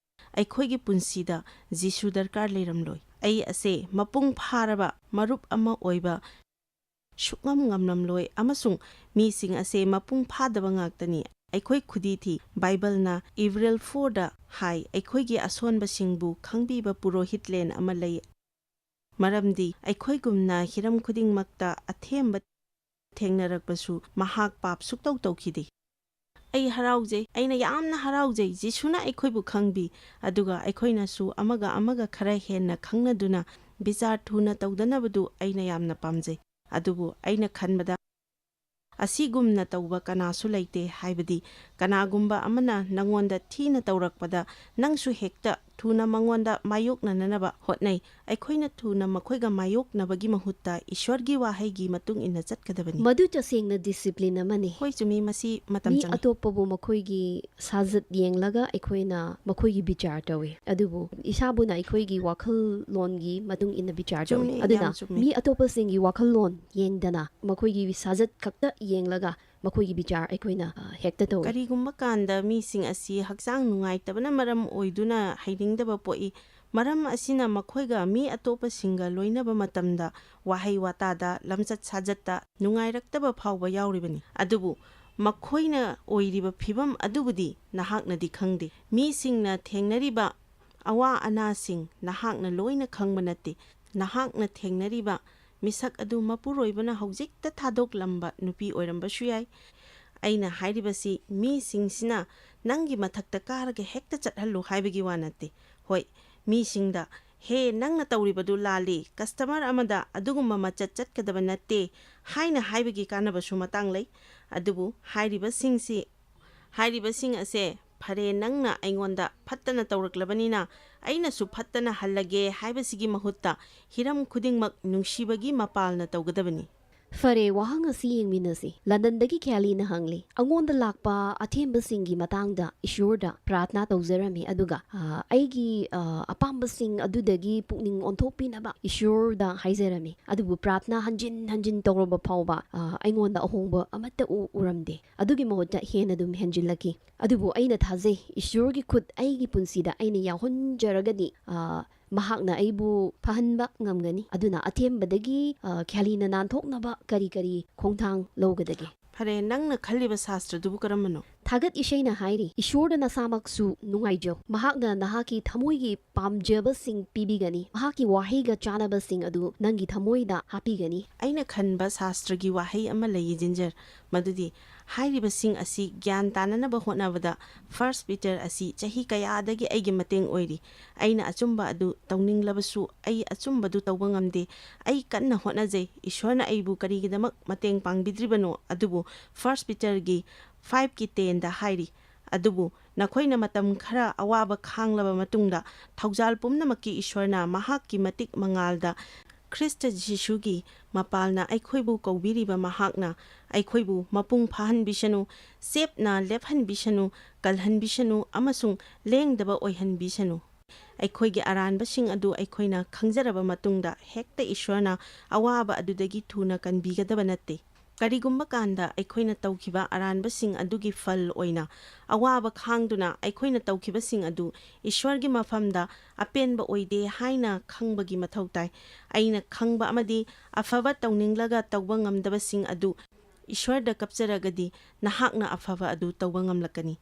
ꯑꯩꯈꯣꯏꯒꯤ ꯄꯨꯟꯁꯤꯗ ꯖꯤꯁꯨ ꯗꯔꯀꯥꯔ ꯂꯩꯔꯝꯂꯣꯏ꯫ ꯑꯩ ꯑꯁꯦ ꯃꯄꯨꯡ ꯐꯥꯔꯕ ꯃꯔꯨꯞ ꯑꯃ ꯑꯣꯏꯕ ꯁꯨꯛꯉꯝ ꯉꯝꯂꯝꯂꯣꯏ, ꯑꯃꯁꯨꯡ ꯃꯤꯁꯤꯡ ꯑꯁꯦ ꯃꯄꯨꯡ ꯐꯥꯗꯕ ꯉꯥꯛꯇꯅꯤ꯫ ꯑꯩꯈꯣꯏ ꯈꯨꯗꯤ ꯊꯤ꯫ ꯕꯥꯏꯕꯜꯅ ꯏꯕ꯭ꯔꯦꯜ ꯐꯣꯔꯗ ꯍꯥꯏ, "ꯑꯩꯈꯣꯏꯒꯤ ꯑꯁꯣꯟꯕꯁꯤꯡꯕꯨ ꯈꯪꯕꯤꯕ ꯄꯨꯔꯣꯍꯤꯠꯂꯦꯟ ꯑꯃ ꯂꯩ, ꯃꯔꯝꯗꯤ ꯑꯩꯈꯣꯏꯒꯨꯝꯅ ꯍꯤꯔꯝ ꯈꯨꯗꯤꯡꯃꯛꯇ ꯑꯊꯦꯝꯕ ꯊꯦꯡꯅꯔꯛꯄꯁꯨ ꯃꯍꯥꯛ ꯄꯥꯞ ꯁꯨꯛꯇꯧ ꯇꯧꯈꯤꯗꯦ"꯫ ꯑꯩ ꯍꯔꯥꯎꯖꯩ, ꯑꯩꯅ ꯌꯥꯝꯅ ꯍꯔꯥꯎꯖꯩ꯫ ꯖꯤꯁꯨꯅ ꯑꯩꯈꯣꯏꯕꯨ ꯈꯪꯕꯤ, ꯑꯗꯨꯒ ꯑꯩꯈꯣꯏꯅꯁꯨ ꯑꯃꯒ ꯑꯃꯒ ꯈꯔ ꯍꯦꯟꯅ ꯈꯪꯅꯗꯨꯅ ꯕꯤꯆꯥꯔ ꯊꯨꯅ ꯇꯧꯗꯅꯕꯗꯨ ꯑꯩꯅ ꯌꯥꯝꯅ ꯄꯥꯝꯖꯩ꯫ ꯑꯗꯨꯕꯨ ꯑꯩꯅ ꯈꯟꯕꯗ ꯑꯁꯤꯒꯨꯝꯅ ꯇꯧꯕ ꯀꯅꯥꯁꯨ ꯂꯩꯇꯦ, ꯍꯥꯏꯕꯗꯤ ꯀꯅꯥꯒꯨꯝꯕ ꯑꯃꯅ ꯅꯉꯣꯟꯗ ꯊꯤꯅ ꯇꯧꯔꯛꯄꯗ ꯅꯪꯁꯨ ꯍꯦꯛꯇ ꯊꯨꯅ ꯃꯉꯣꯟꯗ ꯃꯥꯌꯣꯛꯅꯅꯅꯕ ꯍꯣꯠꯅꯩ꯫ ꯑꯩꯈꯣꯏꯅ ꯊꯨꯅ ꯃꯈꯣꯏꯒ ꯃꯥꯌꯣꯛꯅꯕꯒꯤ ꯃꯍꯨꯠꯇ ꯏꯁ꯭ꯋꯔꯒꯤ ꯋꯥꯍꯩꯒꯤ ꯃꯇꯨꯡ ꯏꯟꯅ ꯆꯠꯀꯗꯕꯅꯤ꯫ ꯃꯗꯨ ꯇꯁꯦꯡꯅ ꯗꯤꯁꯤꯄ꯭ꯂꯤꯟ ꯑꯃꯅꯤ꯫ ꯍꯣꯏ, ꯆꯨꯝꯃꯤ, ꯃꯁꯤ ꯃꯇꯝ ꯃꯤ ꯆꯪꯉꯤ꯫ ꯑꯇꯣꯞꯄꯕꯨ ꯃꯈꯣꯏꯒꯤ ꯁꯥꯖꯠ ꯌꯦꯡꯂꯒ ꯑꯩꯈꯣꯏꯅ ꯃꯈꯣꯏꯒꯤ ꯕꯤꯆꯥꯔ ꯇꯧꯏ, ꯑꯗꯨꯕꯨ ꯏꯁꯥꯕꯨꯅ ꯑꯩꯈꯣꯏꯒꯤ ꯋꯥꯈꯜꯂꯣꯟꯒꯤ ꯃꯇꯨꯡ ꯏꯟꯅ ꯕꯤꯆꯥꯔ ꯇꯧꯏ꯫ ꯆꯨꯝꯃꯤ, ꯑꯗꯨꯅ ꯌꯥꯝ ꯆꯨꯝꯃꯤ꯫ ꯃꯤ ꯑꯇꯣꯞꯄꯁꯤꯡꯒꯤ ꯋꯥꯈꯜꯂꯣꯟ ꯌꯦꯡꯗꯅ ꯃꯈꯣꯏꯒꯤ ꯁꯥꯖꯠ ꯈꯛꯇ ꯌꯦꯡꯂꯒ ꯃꯈꯣꯏꯒꯤ ꯕꯤꯆꯥꯔ ꯑꯩꯈꯣꯏꯅ, ꯑ, ꯍꯦꯛꯇ ꯇꯧꯏ꯫ ꯀꯔꯤꯒꯨꯝꯕ ꯀꯥꯟꯗ ꯃꯤꯁꯤꯡ ꯑꯁꯤ ꯍꯛꯆꯥꯡ ꯅꯨꯡꯉꯥꯏꯇꯕꯅ ꯃꯔꯝ ꯑꯣꯏꯗꯨꯅ ꯍꯩꯅꯤꯡꯗꯕ ꯄꯣꯛꯏ꯫ ꯃꯔꯝ ꯑꯁꯤꯅ ꯃꯈꯣꯏꯒ ꯃꯤ ꯑꯇꯣꯞꯄꯁꯤꯡꯒ ꯂꯣꯏꯅꯕ ꯃꯇꯝꯗ ꯋꯥꯍꯩ ꯋꯥꯇꯥꯗ, ꯂꯝꯆꯠ ꯁꯥꯖꯠꯇ ꯅꯨꯡꯉꯥꯏꯔꯛꯇꯕ ꯐꯥꯎꯕ ꯌꯥꯎꯔꯤꯕꯅꯤ꯫ ꯑꯗꯨꯕꯨ ꯃꯈꯣꯏꯅ ꯑꯣꯏꯔꯤꯕ ꯐꯤꯕꯝ ꯑꯗꯨꯕꯨꯗꯤ ꯅꯍꯥꯛꯅꯗꯤ ꯈꯪꯗꯦ꯫ ꯃꯤꯁꯤꯡꯅ ꯊꯦꯡꯅꯔꯤꯕ ꯑꯋꯥ ꯑꯅꯥꯁꯤꯡ ꯅꯍꯥꯛꯅ ꯂꯣꯏꯅ ꯈꯪꯕ ꯅꯠꯇꯦ꯫ ꯅꯍꯥꯛꯅ ꯊꯦꯡꯅꯔꯤꯕ ꯃꯤꯁꯛ ꯑꯗꯨ ꯃꯄꯨꯔꯣꯏꯕꯅ ꯍꯧꯖꯤꯛꯇ ꯊꯥꯗꯣꯛꯂꯝꯕ ꯅꯨꯄꯤ ꯑꯣꯏꯔꯝꯕꯁꯨ ꯌꯥꯏ꯫ ꯑꯩꯅ ꯍꯥꯏꯔꯤꯕꯁꯤ ꯃꯤꯁꯤꯡꯁꯤꯅ ꯅꯪꯒꯤ ꯃꯊꯛꯇ ꯀꯥꯔꯒ ꯍꯦꯛꯇ ꯆꯠꯍꯜꯂꯨ ꯍꯥꯏꯕꯒꯤ ꯋꯥ ꯅꯠꯇꯦ꯫ ꯍꯣꯏ, ꯃꯤꯁꯤꯡꯗ, "ꯍꯦ, ꯅꯪꯅ ꯇꯧꯔꯤꯕꯗꯨ ꯂꯥꯜꯂꯤ, ꯀꯁꯇꯃꯔ ꯑꯃꯗ ꯑꯗꯨꯒꯨꯝꯕ ꯃꯆꯠ ꯆꯠꯀꯗꯕ ꯅꯠꯇꯦ" ꯍꯥꯏꯅ ꯍꯥꯏꯕꯒꯤ ꯀꯥꯟꯅꯕꯁꯨ ꯃꯇꯥꯡ ꯂꯩ꯫ ꯑꯗꯨꯕꯨ ꯍꯥꯏꯔꯤꯕꯁꯤꯡꯁꯤ, ꯍꯥꯏꯔꯤꯕꯁꯤꯡ ꯑꯁꯦ, "ꯐꯔꯦ, ꯅꯪꯅ ꯑꯩꯉꯣꯟꯗ ꯐꯠꯇꯅ ꯇꯧꯔꯛꯂꯕꯅꯤꯅ ꯑꯩꯅꯁꯨ ꯐꯠꯇꯅ ꯍꯜꯂꯒꯦ" ꯍꯥꯏꯕꯁꯤꯒꯤ ꯃꯍꯨꯠꯇ ꯍꯤꯔꯝ ꯈꯨꯗꯤꯡꯃꯛ ꯅꯨꯡꯁꯤꯕꯒꯤ ꯃꯄꯥꯜꯅ ꯇꯧꯒꯗꯕꯅꯤ꯫ ꯐꯔꯦ, ꯋꯥꯍꯪ ꯑꯁꯤ ꯌꯦꯡꯃꯤꯟꯅꯁꯤ꯫ ꯂꯟꯗꯟꯗꯒꯤ ꯀꯦꯂꯤꯅ ꯍꯪꯂꯤ, "ꯑꯩꯉꯣꯟꯗ ꯂꯥꯛꯄ ꯑꯊꯦꯝꯕꯁꯤꯡꯒꯤ ꯃꯇꯥꯡꯗ ꯏꯁꯣꯔꯗ ꯄ꯭ꯔꯥꯔꯊꯅꯥ ꯇꯧꯖꯔꯝꯃꯤ, ꯑꯗꯨꯒ, ꯑ, ꯑꯩꯒꯤ, ꯑ, ꯑꯄꯥꯝꯕꯁꯤꯡ ꯑꯗꯨꯗꯒꯤ ꯄꯨꯛꯅꯤꯡ ꯑꯣꯟꯊꯣꯛꯄꯤꯅꯕ ꯏꯁꯣꯔꯗ ꯍꯥꯏꯖꯔꯝꯃꯤ, ꯑꯗꯨꯕꯨ ꯄ꯭ꯔꯥꯔꯊꯅꯥ ꯍꯟꯖꯤꯟ ꯍꯟꯖꯤꯟ ꯇꯧꯔꯕ ꯐꯥꯎꯕ, ꯑ, ꯑꯩꯉꯣꯟꯗ ꯑꯍꯣꯡꯕ ꯑꯃꯠꯇ ꯎ-, ꯎꯔꯝꯗꯦ꯫ ꯑꯗꯨꯒꯤ ꯃꯍꯨꯠꯇ ꯍꯦꯟꯅ ꯑꯗꯨꯝ ꯍꯦꯟꯖꯤꯜꯂꯛꯈꯤ꯫ ꯑꯗꯨꯕꯨ ꯑꯩꯅ ꯊꯥꯖꯩ, ꯏꯁꯣꯔꯒꯤ ꯈꯨꯠ ꯑꯩꯒꯤ ꯄꯨꯟꯁꯤꯗ ꯑꯩꯅ ꯌꯥꯎꯍꯟꯖꯔꯒꯗꯤ, ꯑ, ꯃꯍꯥꯛꯅ ꯑꯩꯕꯨ ꯐꯍꯟꯕ ꯉꯝꯒꯅꯤ꯫ ꯑꯗꯨꯅ ꯑꯊꯦꯝꯕꯗꯒꯤ, ꯑ, ꯀꯦꯂꯤꯅ ꯅꯥꯟꯊꯣꯛꯅꯕ ꯀꯔꯤ ꯀꯔꯤ ꯈꯣꯡꯊꯥꯡ ꯂꯧꯒꯗꯒꯦ?" ꯐꯔꯦ, ꯅꯪꯅ ꯈꯜꯂꯤꯕ ꯁꯥꯁꯇ꯭ꯔꯗꯨꯕꯨ ꯀꯔꯝꯕꯅꯣ? ꯊꯥꯒꯠ ꯏꯁꯩꯅ ꯍꯥꯏꯔꯤ, "ꯏꯁꯣꯔꯗ ꯅꯁꯥꯃꯛꯁꯨ ꯅꯨꯡꯉꯥꯏꯖꯧ꯫ ꯃꯍꯥꯛꯅ ꯅꯍꯥꯛꯀꯤ ꯊꯃꯣꯏꯒꯤ ꯄꯥꯝꯖꯕꯁꯤꯡ ꯄꯤꯕꯤꯒꯅꯤ꯫ ꯃꯍꯥꯛꯀꯤ ꯋꯥꯍꯩꯒ ꯆꯥꯟꯅꯕꯁꯤꯡ ꯑꯗꯨ ꯅꯪꯒꯤ ꯊꯃꯣꯏꯗ ꯍꯥꯞꯄꯤꯒꯅꯤ꯫" ꯑꯩꯅ ꯈꯟꯕ ꯁꯥꯁꯇ꯭ꯔꯒꯤ ꯋꯥꯍꯩ ꯑꯃ ꯂꯩꯌꯦ, ꯖꯤꯟꯖꯔ, ꯃꯗꯨꯗꯤ, "ꯍꯥꯏꯔꯤꯕꯁꯤꯡ ꯑꯁꯤ ꯒ꯭ꯌꯥꯟ ꯇꯥꯅꯅꯕ ꯍꯣꯠꯅꯕꯗ ꯐꯥꯔꯁ ꯄꯤꯇꯔ ꯑꯁꯤ ꯆꯍꯤ ꯀꯌꯥꯗꯒꯤ ꯑꯩꯒꯤ ꯃꯇꯦꯡ ꯑꯣꯏꯔꯤ꯫ ꯑꯩꯅ ꯑꯆꯨꯝꯕ ꯑꯗꯨ ꯇꯧꯅꯤꯡꯂꯕꯁꯨ ꯑꯩ ꯑꯆꯨꯝꯕꯗꯨ ꯇꯧꯕ ꯉꯝꯗꯦ꯫ ꯑꯩ ꯀꯟꯅ ꯍꯣꯠꯅꯖꯩ꯫ ꯏꯁꯣꯔꯅ ꯑꯩꯕꯨ ꯀꯔꯤꯒꯤꯗꯃꯛ ꯃꯇꯦꯡ ꯄꯥꯡꯕꯤꯗ꯭ꯔꯤꯕꯅꯣ?" ꯑꯗꯨꯕꯨ ꯐꯥꯔꯁ ꯄꯤꯇꯔꯒꯤ ꯐꯥꯏꯚꯀꯤ ꯇꯦꯟꯗ ꯍꯥꯏꯔꯤ, ꯑꯗꯨꯕꯨ ꯅꯈꯣꯏꯅ ꯃꯇꯝ ꯈꯔ ꯑꯋꯥꯕ ꯈꯥꯡꯂꯕ ꯃꯇꯨꯡꯗ, ꯊꯧꯖꯥꯜ ꯄꯨꯝꯅꯃꯛꯀꯤ ꯏꯁ꯭ꯋꯔꯅ ꯃꯍꯥꯛꯀꯤ ꯃꯇꯤꯛ ꯃꯉꯥꯜꯗ ꯈ꯭ꯔꯤꯁꯇ ꯖꯤꯁꯨꯒꯤ ꯃꯄꯥꯜꯅ ꯑꯩꯈꯣꯏꯕꯨ ꯀꯧꯕꯤꯔꯤꯕ ꯃꯍꯥꯛꯅ ꯑꯩꯈꯣꯏꯕꯨ ꯃꯄꯨꯡ ꯐꯥꯍꯟꯕꯤꯁꯅꯨ, ꯆꯦꯞꯅ ꯂꯦꯞꯍꯟꯕꯤꯁꯅꯨ, ꯀꯜꯍꯟꯕꯤꯁꯅꯨ ꯑꯃꯁꯨꯡ ꯂꯦꯡꯗꯕ ꯑꯣꯏꯍꯟꯕꯤꯁꯅꯨ꯫ ꯑꯩꯈꯣꯏꯒꯤ ꯑꯔꯥꯟꯕꯁꯤꯡ ꯑꯗꯨ ꯑꯩꯈꯣꯏꯅ ꯈꯪꯖꯔꯕ ꯃꯇꯨꯡꯗ ꯍꯦꯛꯇ ꯏꯁ꯭ꯋꯔꯅ ꯑꯋꯥꯕ ꯑꯗꯨꯗꯒꯤ ꯊꯨꯅ ꯀꯟꯕꯤꯒꯗꯕ ꯅꯠꯇꯦ꯫ ꯀꯔꯤꯒꯨꯝꯕ ꯀꯥꯟꯗ ꯑꯩꯈꯣꯏꯅ ꯇꯧꯈꯤꯕ ꯑꯔꯥꯟꯕꯁꯤꯡ ꯑꯗꯨꯒꯤ ꯐꯜ ꯑꯣꯏꯅ ꯑꯋꯥꯕ ꯈꯥꯡꯗꯨꯅ ꯑꯩꯈꯣꯏꯅ ꯇꯧꯈꯤꯕꯁꯤꯡ ꯑꯗꯨ ꯏꯁ꯭ꯋꯔꯒꯤ ꯃꯐꯝꯗ ꯑꯄꯦꯟꯕ ꯑꯣꯏꯗꯦ ꯍꯥꯏꯅ ꯈꯪꯕꯒꯤ ꯃꯊꯧ ꯇꯥꯏ꯫ ꯑꯩꯅ ꯈꯪꯕ ꯑꯃꯗꯤ ꯑꯐꯕ ꯇꯧꯅꯤꯡꯂꯒ ꯇꯧꯕ ꯉꯝꯗꯕꯁꯤꯡ ꯑꯗꯨ ꯏꯁ꯭ꯋꯔꯗ ꯀꯞꯆꯔꯒꯗꯤ ꯅꯍꯥꯛꯅ ꯑꯐꯕ ꯑꯗꯨ ꯇꯧꯕ ꯉꯝꯂꯛꯀꯅꯤ꯫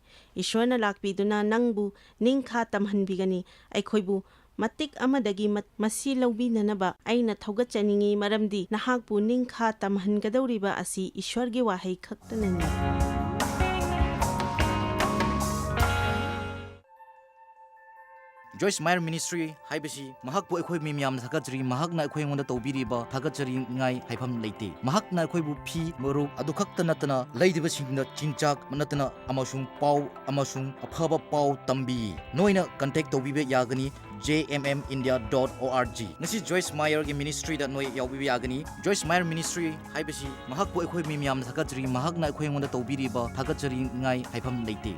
ꯏꯁ꯭ꯋꯔꯅ ꯂꯥꯛꯄꯤꯗꯨꯅ ꯅꯪꯕꯨ ꯅꯤꯡꯈꯥ ꯇꯝꯍꯟꯕꯤꯒꯅꯤ꯫ ꯑꯩꯈꯣꯏꯕꯨ ꯃꯇꯤꯛ ꯑꯃꯗꯒꯤ ꯃꯠ-, ꯃꯁꯤ ꯂꯧꯕꯤꯅꯅꯕ ꯑꯩꯅ ꯊꯧꯒꯠꯆꯅꯤꯡꯏ, ꯃꯔꯝꯗꯤ ꯅꯍꯥꯛꯄꯨ ꯅꯤꯡꯈꯥ ꯇꯝꯍꯟꯒꯗꯧꯔꯤꯕ ꯑꯁꯤ ꯏꯁ꯭ꯋꯔꯒꯤ ꯋꯥꯍꯩ ꯈꯛꯇꯅꯅꯤ꯫ ꯖꯣꯏꯁ ꯃꯥꯌꯔ ꯃꯤꯅꯤꯁꯇ꯭ꯔꯤ ꯍꯥꯏꯕꯁꯤ ꯃꯍꯥꯛꯄꯨ ꯑꯩꯈꯣꯏ ꯃꯤ ꯃꯌꯥꯝꯅ ꯊꯥꯒꯠꯆꯔꯤ꯫ ꯃꯍꯥꯛꯅ ꯑꯩꯈꯣꯏ ꯑꯩꯉꯣꯟꯗ ꯇꯧꯕꯤꯔꯤꯕ ꯊꯥꯒꯠꯆꯔꯤꯉꯥꯏ ꯍꯥꯏꯐꯝ ꯂꯩꯇꯦ꯫ ꯃꯍꯥꯛꯅ ꯑꯩꯈꯣꯏꯕꯨ ꯐꯤ, ꯃꯔꯨꯞ ꯑꯗꯨ ꯈꯛꯇ ꯅꯠꯇꯅ ꯂꯩꯔꯤꯕꯁꯤꯡꯗ ꯆꯤꯟꯖꯥꯛ ꯅꯠꯇꯅ ꯑꯃꯁꯨꯡ ꯄꯥꯎ ꯑꯃꯁꯨꯡ ꯑꯐꯕ ꯄꯥꯎ ꯇꯝꯕꯤ꯫ ꯅꯣꯏꯅ contact ꯇꯧꯕꯤꯕ ꯌꯥꯒꯅꯤ J M M India dot ꯑꯣ ꯑꯥꯔ ꯖꯤ꯫ ꯉꯁꯤ ꯖꯣꯏꯁ ꯃꯥꯌꯔꯒꯤ ꯃꯤꯅꯤꯁꯇ꯭ꯔꯤꯗ ꯅꯣꯏ ꯌꯥꯎꯕꯤꯕ ꯌꯥꯒꯅꯤ꯫ ꯖꯣꯏꯁ ꯃꯥꯌꯔ ꯃꯤꯅꯤꯁꯇ꯭ꯔꯤ ꯍꯥꯏꯕꯁꯤ ꯃꯍꯥꯛꯄꯨ ꯑꯩꯈꯣꯏ ꯃꯤ ꯃꯌꯥꯝꯅ ꯊꯥꯒꯠꯆꯔꯤ꯫ ꯃꯍꯥꯛꯅ ꯑꯩꯈꯣꯏ ꯑꯩꯉꯣꯟꯗ ꯇꯧꯕꯤꯔꯤꯕ ꯊꯥꯒꯠꯆꯔꯤꯉꯥꯏ ꯍꯥꯏꯐꯝ ꯂꯩꯇꯦ꯫